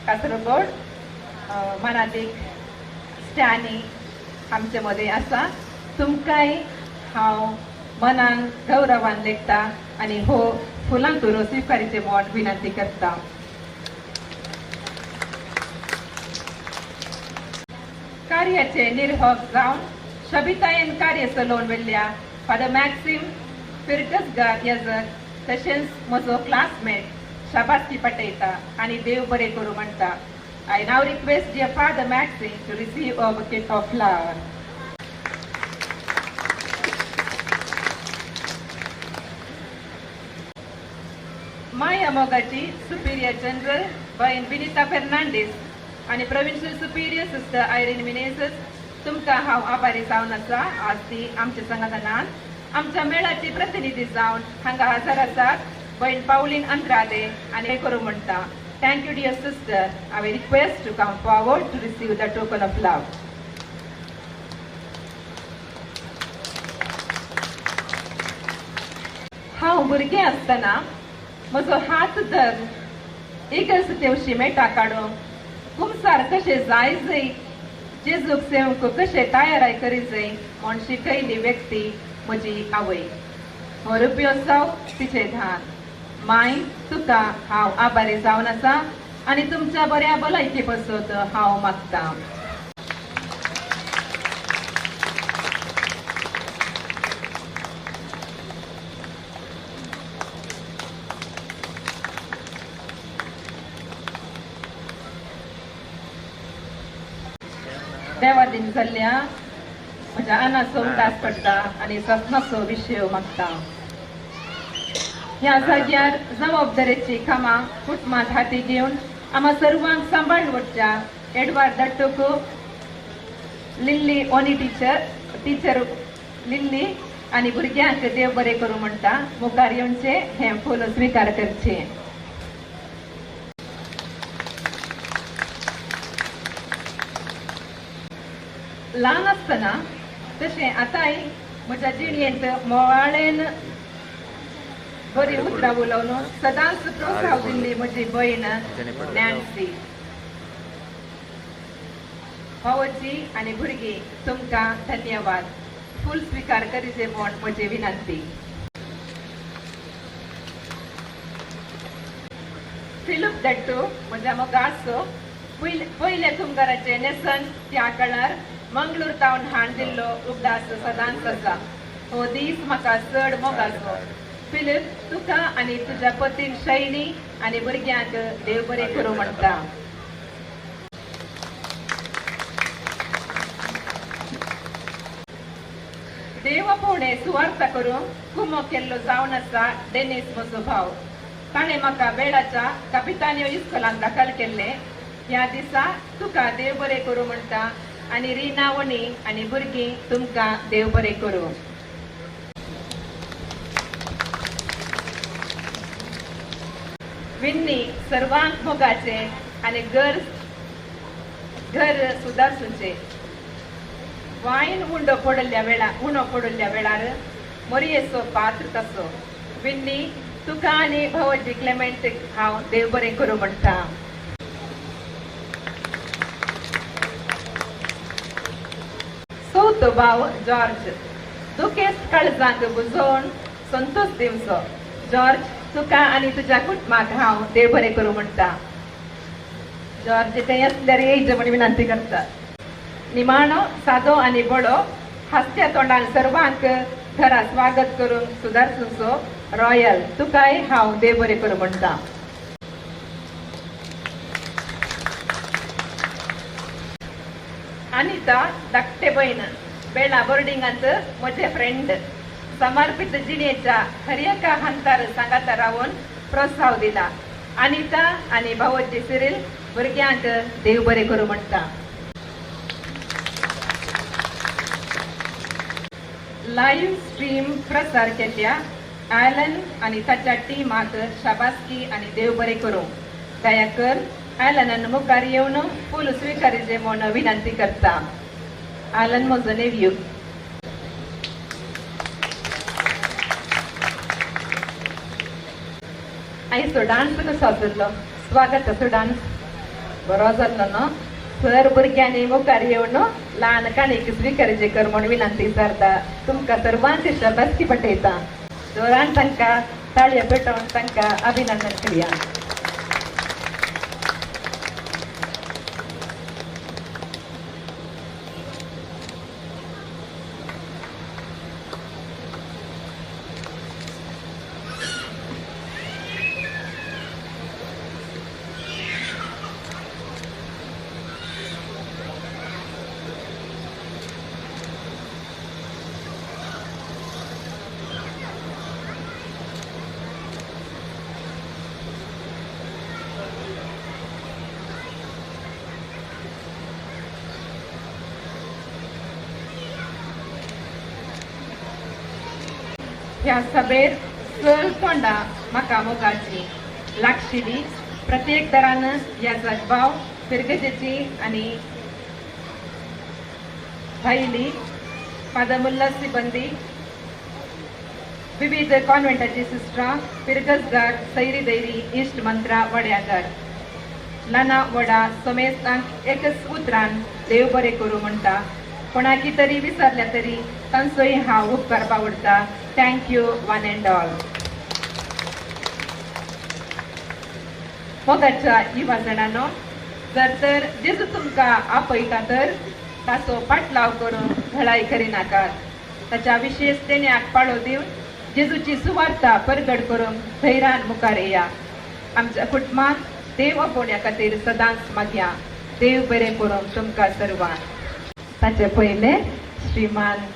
कासरगोड मनादीक स्टॅनी आमचे मदें आसा. तुमकांय हांव मनान गौरवान लेखता आनी हो फुलां तुरो स्विकारीचे म्हूण विनंती करता. कार्याचे निर्हक जावन शबितायेन कार्य चलोवन व्हेल्ल्या फादर मॅक्सिम फिरगसगार यजक तशेंच म्हजो क्लासमेट शाबासकी पटयता आनी देव बरें करूं म्हणटा. I now request dear Father Maxim to receive a bouquet of flower. माया मोगाची सुपिरियर जनरल बहीण विनिता फेर्नांडीस आनी प्रोविन्शियल सुपिरियर सिस्टर आयरीन मिनेझस तुमकां हांव आभारी जावन आसा. आज ती आमच्या संघटनान आमच्या मेळाची प्रतिनिधी जावन हांगा हजर आसात बहीण पावलीन अंद्रादे आनी हे करूं म्हणटा. Thank you dear sister. I request to come forward to receive the token of love. हांव भुरगें आसतना म्हजो हात धर इगर्ज तेवशी मेटा काडूंक कुमसार कशें जाय जय जेजूक सेवंक कशें तयाराय करी जाय म्हूण शिकयली व्यक्ती म्हजी आवय. हो रुपयोत्सव तिचें धान. माय तुका हांव आभारी जावन आसा आनी तुमच्या बऱ्या भलायके पासत हांव मागतां. देवादीन जाल्ल्या म्हज्या आनाचो उदास पडटा आनी सपनाचो विशय मागता. ह्या जाग्यार जबाबदारेची कामां कुटुंबांत हाती घेवन आमा सर्वांक सांबाळ वचच्या एडवार्ड दट्टुको, लिल्ली ओनी टिचर, टिचर लिल्ली आनी भुरग्यांक देव बरें करूं म्हणटा. मुखार येवचें, हें फूल स्विकार करचें. ल्हान आसतना तशें आतांय म्हज्या जिणेंत मोवाळेन बरी उतरां उलोवन सदांच प्रोत्साहन दिल्ली म्हजी भयण नॅन्सी. भावोजी आनी भुरगीं, तुमकां धन्यवाद. फूल स्विकार करीचे म्हूण म्हजी विनंती. फिलूप दट्टू, म्हज्या मोगाचो, पयल्या तुमकाराचें न्हेसण त्या काळार मंगळूर तावन हाण दिल्लो उगडास सदांच आसा. हो दीस म्हाका चड मोगाचो. फिलीप, तुका आनी तुज्या पतीन शैनी आनी भुरग्यांक देव बरें करूं म्हणटा. देव आपोवणें सुवार्थ करूंक कुमो केल्लो जावन आसा डेनीस, म्हजो भाव. ताणें म्हाका वेळाच्या कापितान्यो इस्कोलांत दाखल केल्लें. ह्या दिसा तुका देव बरें करूं म्हणटा आनी रिना, वणी आनी भुरगीं, तुमकां देव बरें करूं. विन्नी, सर्वांक मोगाचें आनी घर घर सुदारसुचें. वायन उंडो पडिल्ल्या वेळार, उणो पडिल्ल्या वेळार मोरयेचो पात्र तसो. विन्नी, तुका आनी भावोजी क्लेमेंट हांव देव बरें करूं म्हणटा. चवथो भाव जॉर्ज, दुखेस्त काळजांक बुजोवन संतोष दिवचो. जॉर्ज, तुका आनी तुज्या कुटुंबाक हांव देव बरें करूं म्हणटा. जॉर्ज खंय आसल्यार येयचे म्हण विनंती करता. निमाणो, सादो आनी बडो, हासत्या तोंडान सर्वांक घरा स्वागत करून सुदारसुचो रॉयल, तुकाय हांव देव बरें करूं म्हणटा. अनिता, धाकटे भयण, बेळा बोर्डिंगांत म्हजे फ्रेंड, समर्पित जिणेच्या हर एका हंतार सांगाता रावन प्रोत्साह दिला. अनिता आनी भावोजी सिरील, भुरग्यांक देव बरें करूं म्हणटा. लायव्ह स्ट्रीम प्रसार केल्ल्या ॲलन आनी ताच्या टिमाक शाबासकी आनी देव बरें करूं. दया कर ॲलनान मुखार येवन फूल स्विकारीचे म्हूण विनंती करता. ॲलन म्हजो नेव्यू. आयचो डान्स कसो आशिल्लो? स्वागताचो डान्स बरो जाल्लो न्हू? सर भुरग्यांनी मुखार येवन ल्हान काणीक स्विकारीचे कर म्हूण विनंती करता. तुमकां सर्वांची शाबासकी पटयता. जोरान तांकां ताळयो पेटोवन तांकां अभिनंदन करया. ह्या सभेर चल तोंडा म्हाका मोगाची लागशिली, प्रत्येक दरान ह्या भाव फिरगजेची आनी भायली फादर मुल्ला सिबंदी, विविध कॉन्व्हेंटाची सिस्टरां, फिरगजगार, सैरी दैरी, इश्ट मंत्रा, वड्यागर, ल्हाना व्हडा समेस्तांक एकच उतरान देव बरें करूं म्हणटा. कोणाकी तरी विसरल्या तरी तांचोय हांव उपकार बावडटा. Thank you one and all. मोगाच्या युवा जाणांनो, जर तर जेजू तुमकां आपयता तर ताचो पाटलाव करून घळाय करिनाकात. ताच्या विशेश देण्याक पाळो दिवन जेजूची सुवार्ता परगट करूंक धैर्यान मुखार येया. आमच्या कुटुंबात देव आपोवण्या खातीर सदांच मागया. देव बरें करूंक तुमकां सर्वांक. ताचे पयले श्रीमान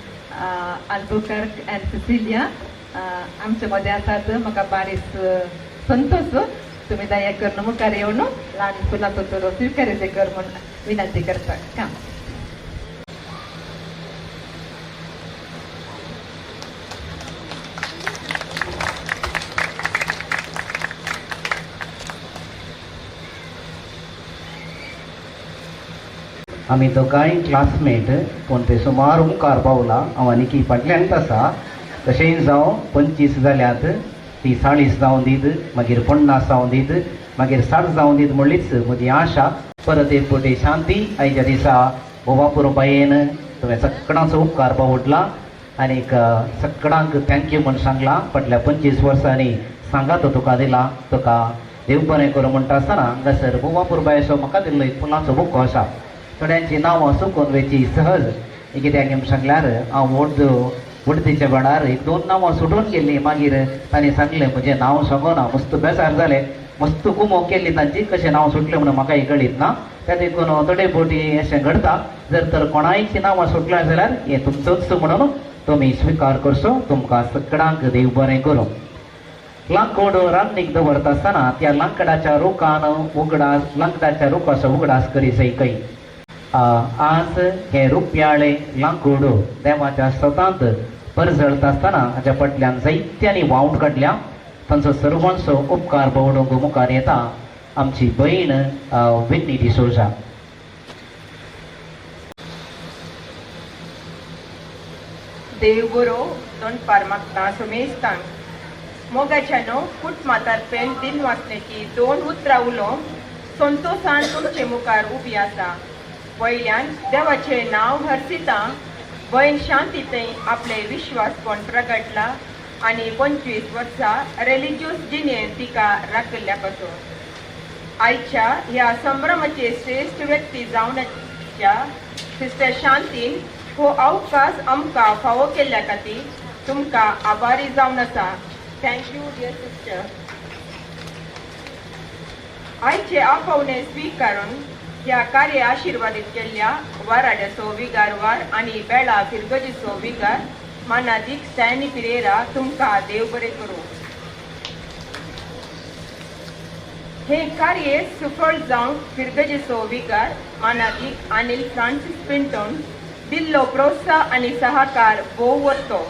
आल्बुकर्क अँड सिसिलिया आमचे मदें आसात. म्हाका बारीस संतोश. तुमी दया करून मुखार येवन ल्हान फुलांचो तुरो स्विकारायचे कर म्हूण विनंती करता. काम. आमी दोगांय क्लासमेट, पूण ते सुमार मुखार पावला, हांव आनीकी फाटल्यानच आसा. तशेंय जावं, 25 जाल्यात, ती 40 जावं दीत, मागीर 50 जावं दीत, मागीर 60 जावं दीत म्हणलीच म्हजी आशा. परत एक फावटी शांती, आयच्या दिसा बोवा पुरबायेन तुवें सगळ्यांचो उपकार पावटला आनीक सगळ्यांक thank you म्हूण सांगलां. फाटल्या 25 वर्सांनी सांगात तुका दिला, तुका देव बरें करूं म्हणटा आसतना हांगासर बोवा पुरबायेचो म्हाका दिल्लो एक फुलांचो बुको आसा. थोड्यांची नांवां चुकून वेची सहज, कित्याक म्हूण सांगल्यार हांव वडतीच्या वेळार एक दोन नांवां सुटून गेल्लीं. मागीर तांणी सांगलें, म्हजें नांव सांगना. मस्त बेजार जालें, मस्त कुमोक केल्ली तांची. कशें नांव सुटलें म्हणून म्हाकाय कळीत ना. त्या देखून थोडे फावटी अशें घडता. जर तर कोणायची नांवां सुटल्या जाल्यार हें तुमचोच म्हणून तुमी स्विकार करचो. तुमकां सगळ्यांक देव बरें करूं. लांकूड रान्नीक दवरता आसतना त्या लांकडाच्या रुखान उगडास, लांकडाच्या रुखाचो उगडास करी खंय. आज हे रुपयाळे लांकूड देवाच्या सतांत परजळता आसतना हाच्या फाटल्यान जायत्यांनी वावट काडल्या. तांचो सर्वांचो उपकार बावडूंक मुखार येता आमची भयण विन्नी डिसोजा. देव बरो दोनपार मागता समेस्तांक. मोगाच्यानो, कुटुंबा दिन वाचण्याची दोन उतरां उलोवंक संतोशान तुमचे मुखार उबी आसा. वयल्यान देवाचें नांव हर्सिता. भयण शांती थंय आपले विश्वासपण प्रगटला आनी 25 वर्सां रिलिजियस जिणेन तिका राखिल्ल्या पासून आयच्या ह्या संभ्रमाचे श्रेश्ठ व्यक्ती जावनाच्या सिस्टर शांतीन हो अवकाश आमकां फावो केल्ल्या खातीर तुमकां आभारी जावन आसा. Thank you dear sister. आयचे आपोवणे स्विकारून ह्या कार्य आशिर्वादीत केल्ल्या वाराड्याचो विगारवार आनी बेळा फिरगजीचो विगार मानादीक स्टॅनी पिरेरा, तुमकां देव बरें करूं. हे कार्य सुफळ जावंक फिरगजेचो विगार मानादीक अनिल फ्रांसीस पिंटोन दिल्लो प्रोत्साह आनी सहाकार भोव वरतो.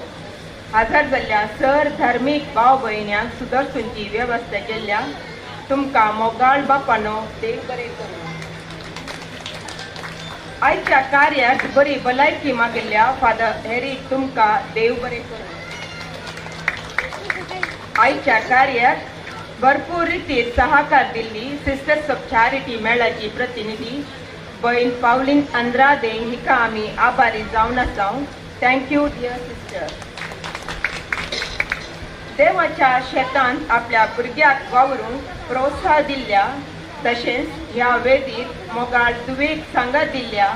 हजर जाल्ल्या सर धार्मीक भाव भयण्यांक सुदर्शनची वेवस्था केल्ल्या तुमकां मोगाळ बापानो देव बरें करूं. आयच्या कार्याक बरी भलायकी मागिल्ल्या फादर हॅरी, तुमकां देव बरें करूं. आयच्या कार्याक भरपूर रितीर सहाकार दिल्ली सिस्टर्स ऑफ चॅरिटी मेळाची प्रतिनिधी भयण पावलीन अंद्रादे हिका आमी आभारी जावन आसा. Thank you dear sister. देवाच्या शेतांत आपल्या भुरग्याक वावरूंक प्रोत्साह दिल्ल्या तशेंच ह्या वेदीत मोगाळ दुवेक सांगात दिल्ल्या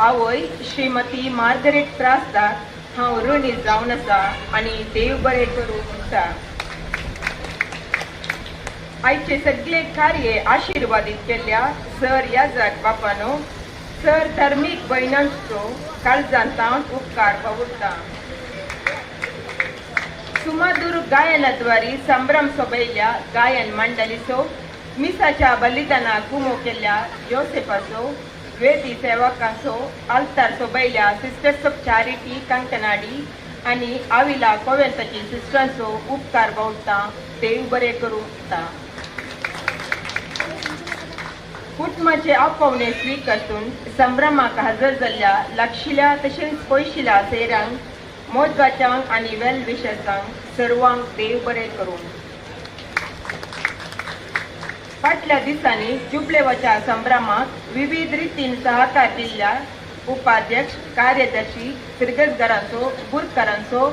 आवय श्रीमती मार्गरेट त्रासदार हांव ऋणी जावन आसा आनी देव बरें करूं म्हणटा. आयचे सगळे कार्य आशिर्वादीत केल्ल्या सर याजक बापानो, सर धार्मीक भयणांचो काळजांत उपकार बावुरता. सुमधुर गायनाद्वारे संभ्रम सोबयल्या गायन मंडळीचो, मिसाच्या बलिदानाक गुमो केल्ल्या जोसेफाचो, वेदी सेवकांचो, आल्तार सोबयल्या सिस्टर्स ऑफ चॅरिटी कंकनाडी आनी आविला कोवेंताची सिस्टरांचो उपकार बावडटा. देव बरें करूं. कुटुंबाचे आपोवणे स्विकारून संभ्रमाक हजर जाल्ल्या लागशिल्या तशेंच पयशिल्या सेरांक, मोजवाच्यांक आनी वेल विशर्सांक सर्वांक देव बरें करूं. फाटल्या दिसांनी जुबलेवाच्या संभ्रमाक विविध रितीन सहकार दिल्ल्या उपाध्यक्ष, कार्यदर्शी, फिरगजगारांचो, बुरकारांचो,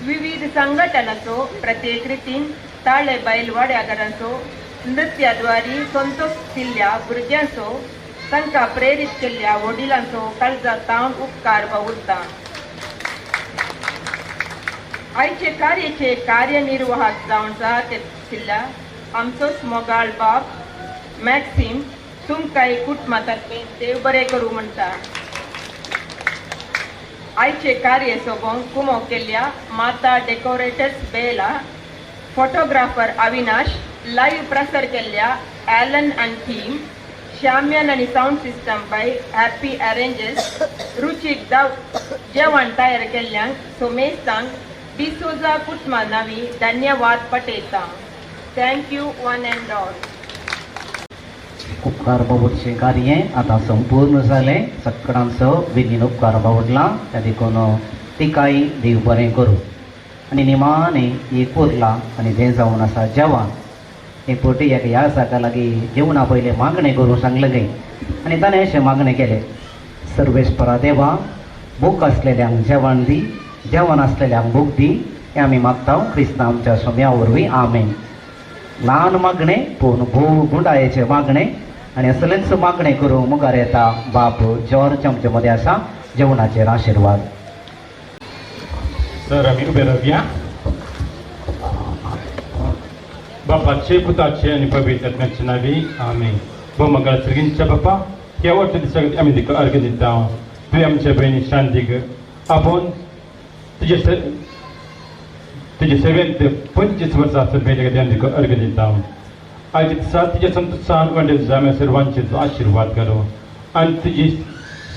विविध संघटनाचो, प्रत्येक रितीन ताळे बैल वाड्यागारांचो, नृत्याद्वारे संतोष दिल्ल्या भुरग्यांचो, तांकां प्रेरीत केल्ल्या वडिलांचो काळजा तावन उपकार बावुरता. आयचे कार्याचे कार्यनिर्वाहक जावन सहकार आमचोच मोगाळ बाब मॅक्सिम, तुमकांय कुटुंबा तर्फे देव बरें करूं म्हणटा. आयचे कार्य सोबोवंक कुमो केल्ल्या माता डेकोरेटर्स बेला, फोटोग्राफर अविनाश, लाईव्ह प्रसार केल्ल्या ॲलन अँड टीम, शाम्यान आनी sound system by happy arranges, रुचीक दाव जेवण तयार केल्ल्यांक सोमेस्तांक डिसोजा कुटुंबा नावी धन्यवाद पटयता. Thank you one and all. खूब उपकार बाबूचें कार्य आतां संपूर्ण जालें. सगळ्यांचो बेगीन उपकार बावडला त्या देखून तिकाय देव बरें करूं. आनी निमाणें एक उरलां आनी तें जावन आसा जेवण. एक फावटी एका ह्या साका लागीं जेवणा पयलें मागणें करूं सांगलें खंय आनी ताणें अशें मागणें केलें, सर्वेस्परा देवा, भूक आसलेल्यांक जेवण दी, जेवण आसलेल्यांक भूक दी, हें आमी मागता क्रिस्तांव आमच्या सोम्या वरवीं, आमेन. ल्हान मागणें पूण भोव गुंडायेचें मागणें आनी असलेंच मागणें करूंक मुखार येता बाप जॉर्ज आमचे मदें आसा. जेवणाचेर आशिर्वाद. सर आमी उबे रावया. बापाचे, पुताचे आनी पवित्र आत्म्याचे नांवी, आमेन. भोवमंगळ सर्गींच्या बापा, ह्या वर्सा दिसाक आमी तुका अर्घ दिता. तुवें आमच्या भयणी शांतीक आपोवन तुजे सेवेंत 25 वर्सां सोंपयले खातीर आमी तुका अर्घ दिता. आयच्या दिसा तुज्या संतोशान वांटेल आमी सर्वांचे तूं आशिर्वाद करूं आनी तुजी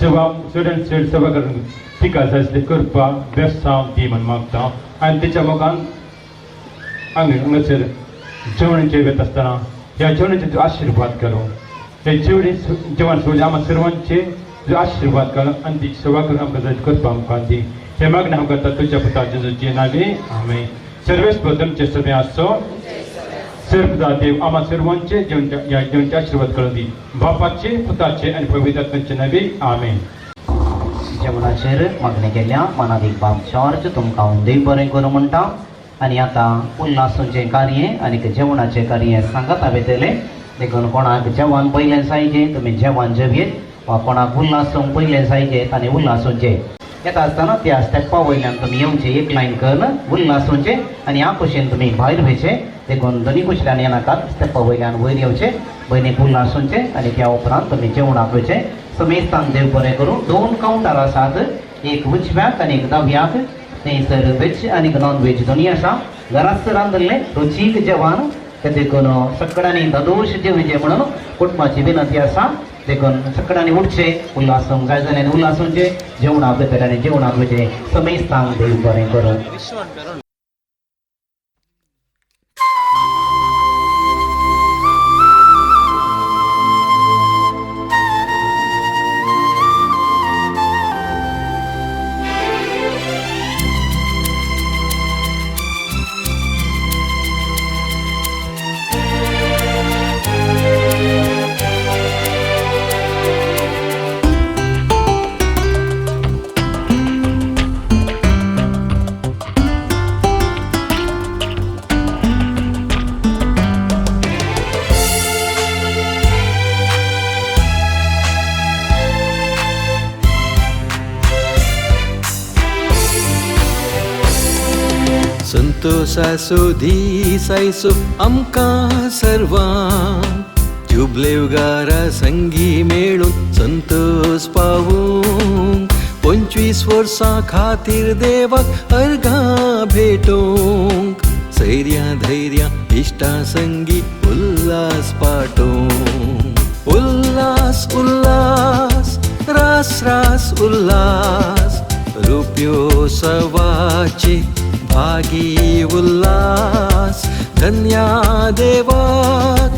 सेवा चड चड सेवा करून तिका जाय आसली करपा बेसांव दी म्हूण मागता. आनी तिच्या मोगान आमी हांगासर जेवणाचेर वेता आसतना ह्या जेवणाचेर तूं आशिर्वाद करूं. हे जेवणी जेवण सोडले आमकां सर्वांचे तुजो आशिर्वाद करूं आनी ती सेवा करून आमकां जाय करपा आमकां दी. हे मागणें हांव करता तुज्या पुता जेजूचे नांवी, आमेन. सर्वेस्पर तुमचे सगळें आसचो. सर्वदा देव आम्हा सर्वांचे जेवणच्या ह्या जेवणाचे आशिर्वाद करून दी. बापाचे, पुताचे आनी पवित्र आत्म्याचे नांवी, आमेन. जेवणाचेर मागणी केल्या मानादीक बाब जॉर्ज, तुमकां हांव देव बरें करूं म्हणटा. आनी आतां उल्हासूंचें कार्य आनी जेवणाचें कार्य सांगाता वेतलें. देखून कोणाक जेवण पयलें जायजें तुमी जेवण जेवयेत वा कोणाक उल्हासूंक पयलें जायजें ताणें उल्हासूंचें. येता आसतना त्या स्टेपा वयल्यान तुमी येवचें, एक लायन करून उल्हासूंचें आनी ह्या कुशीन तुमी भायर वयचें. देखून दोनी कुशल्यान येनाकात, स्टेपा वयल्यान वयर येवचें, भयणीक उल्हासूंचें आनी त्या उपरांत तुमी जेवणाक वयचें. समेस्तांक देव बरें करूं. 2 कावंटर आसात, एक उजव्याक आनी एक दाव्याक. थंयसर वेज आनी नॉन वेज दोनी आसा. घरांत रांदिल्लें रुचीक जेवण, ते देखून सगळ्यांनी ददोश जेवचें म्हणून कुटुंबाची विनंती आसा. देखून सगळ्यांनी उठचें, उल्हासूंक जाय जाल्यार उल्हासूंचें, जेवणाक वयतले आनी जेवणाक वयचें. समेस्तांक देव बरें करूं. संतोषासो दीस आयचो आमकां सर्वांक, जुबलेवगारा संगी मेळून संतोष पावूंक. 25 वर्सां खातीर देवाक अर्घां भेटोवंक, सैर्या धैर्या इश्टा संगी उल्हास पाटोवंक. उल्हास उल्हास रास रास उल्हास, रुपयो सवाचे भागी उल्हास. धन्या देवाक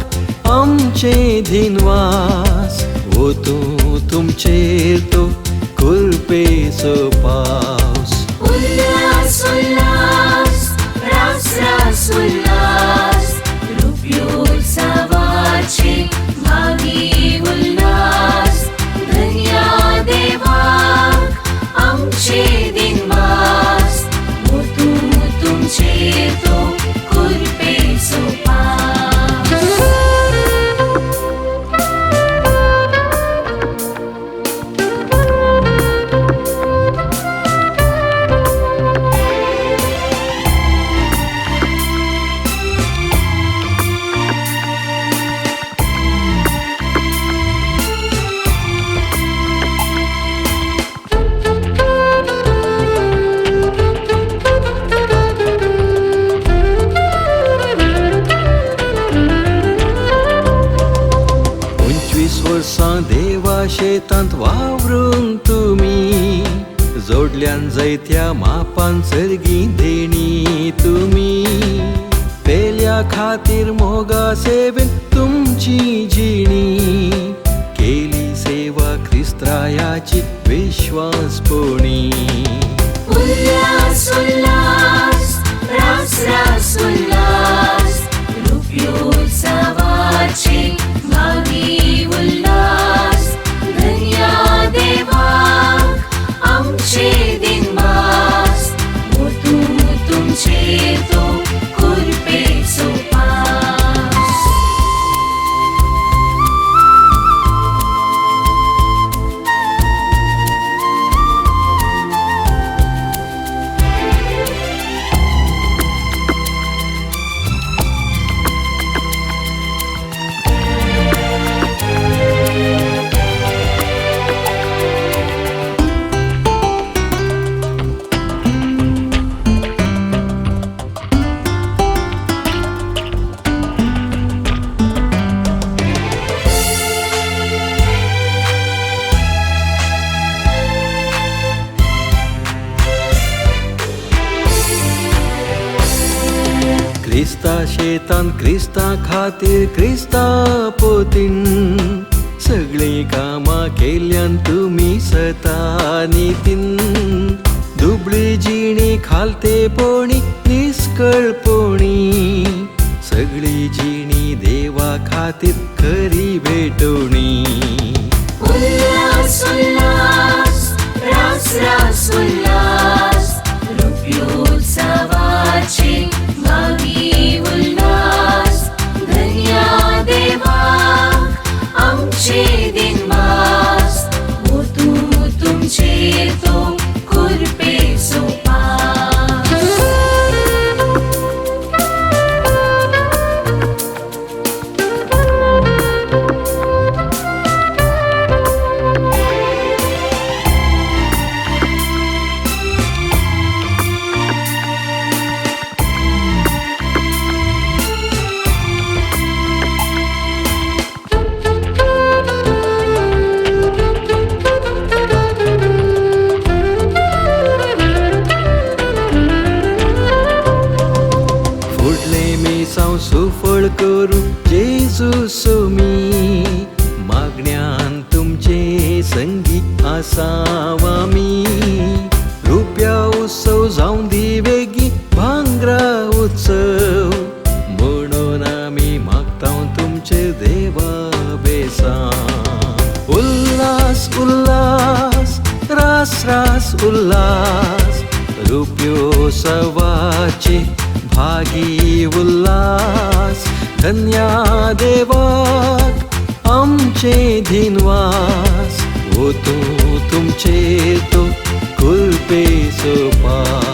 आमचे धिनवास, वो तूं तुमचेर तो कृपेचो पावस. उल्हास उल्हास रास रास उल्हास, रुपयोत्सवाचे भागी उल्हास. धन्या देवाक आमचे दिनवास, वो तूं तुमचेर तो कृपेचो पावस. 25 वर्सां देवा शेतांत वावरून तुमी, जोडल्यान जैत्या मापान सर्गी देणी तुमी. पेल्या खातीर मोगा सेवेन तुमचो तुमची जिणी, केली सेवा क्रिस्त्रायाची विश्वासपणी। उल्लास उल्लास रास रास उल्लास, रुप्योत्सवाचे भागी उल्लास, धन्या देवाक आमचे दिनवास, मोतू तुमचे तो कुरपेचो पास। क्रिस्ता शेतान क्रिस्ता खातीर क्रिस्ता पोतीन, सगळीं कामां केल्यान तुमी सता नितीन, दुबळी जिणी खालतेपणी निस्कळपणी, सगळी जिणी देवा खातीर खरी भेटवणी। उल्लास उल्लास रास रास उल्लास, रुप्योत्सवाचे भागी उल्लास, धन्या देवाक आमचे दिनवास, मोतू तुमचे तो कुरपेचो पास। सुफळ करू जेजू सोमी, मागण्यान तुमचे संगी आसावामी, रुप्या उत्सव जावं दी वेगी भांगरा उत्सव, म्हणून आमी मागता तुमचे देवा बेसां। उल्लास उल्लास रास रास उल्लास, रुप्योत्सवाचे भागी उल्लास, धन्या देवाक आमचे दिनवास, वो तू तुमचे तो कुरपेचो पास।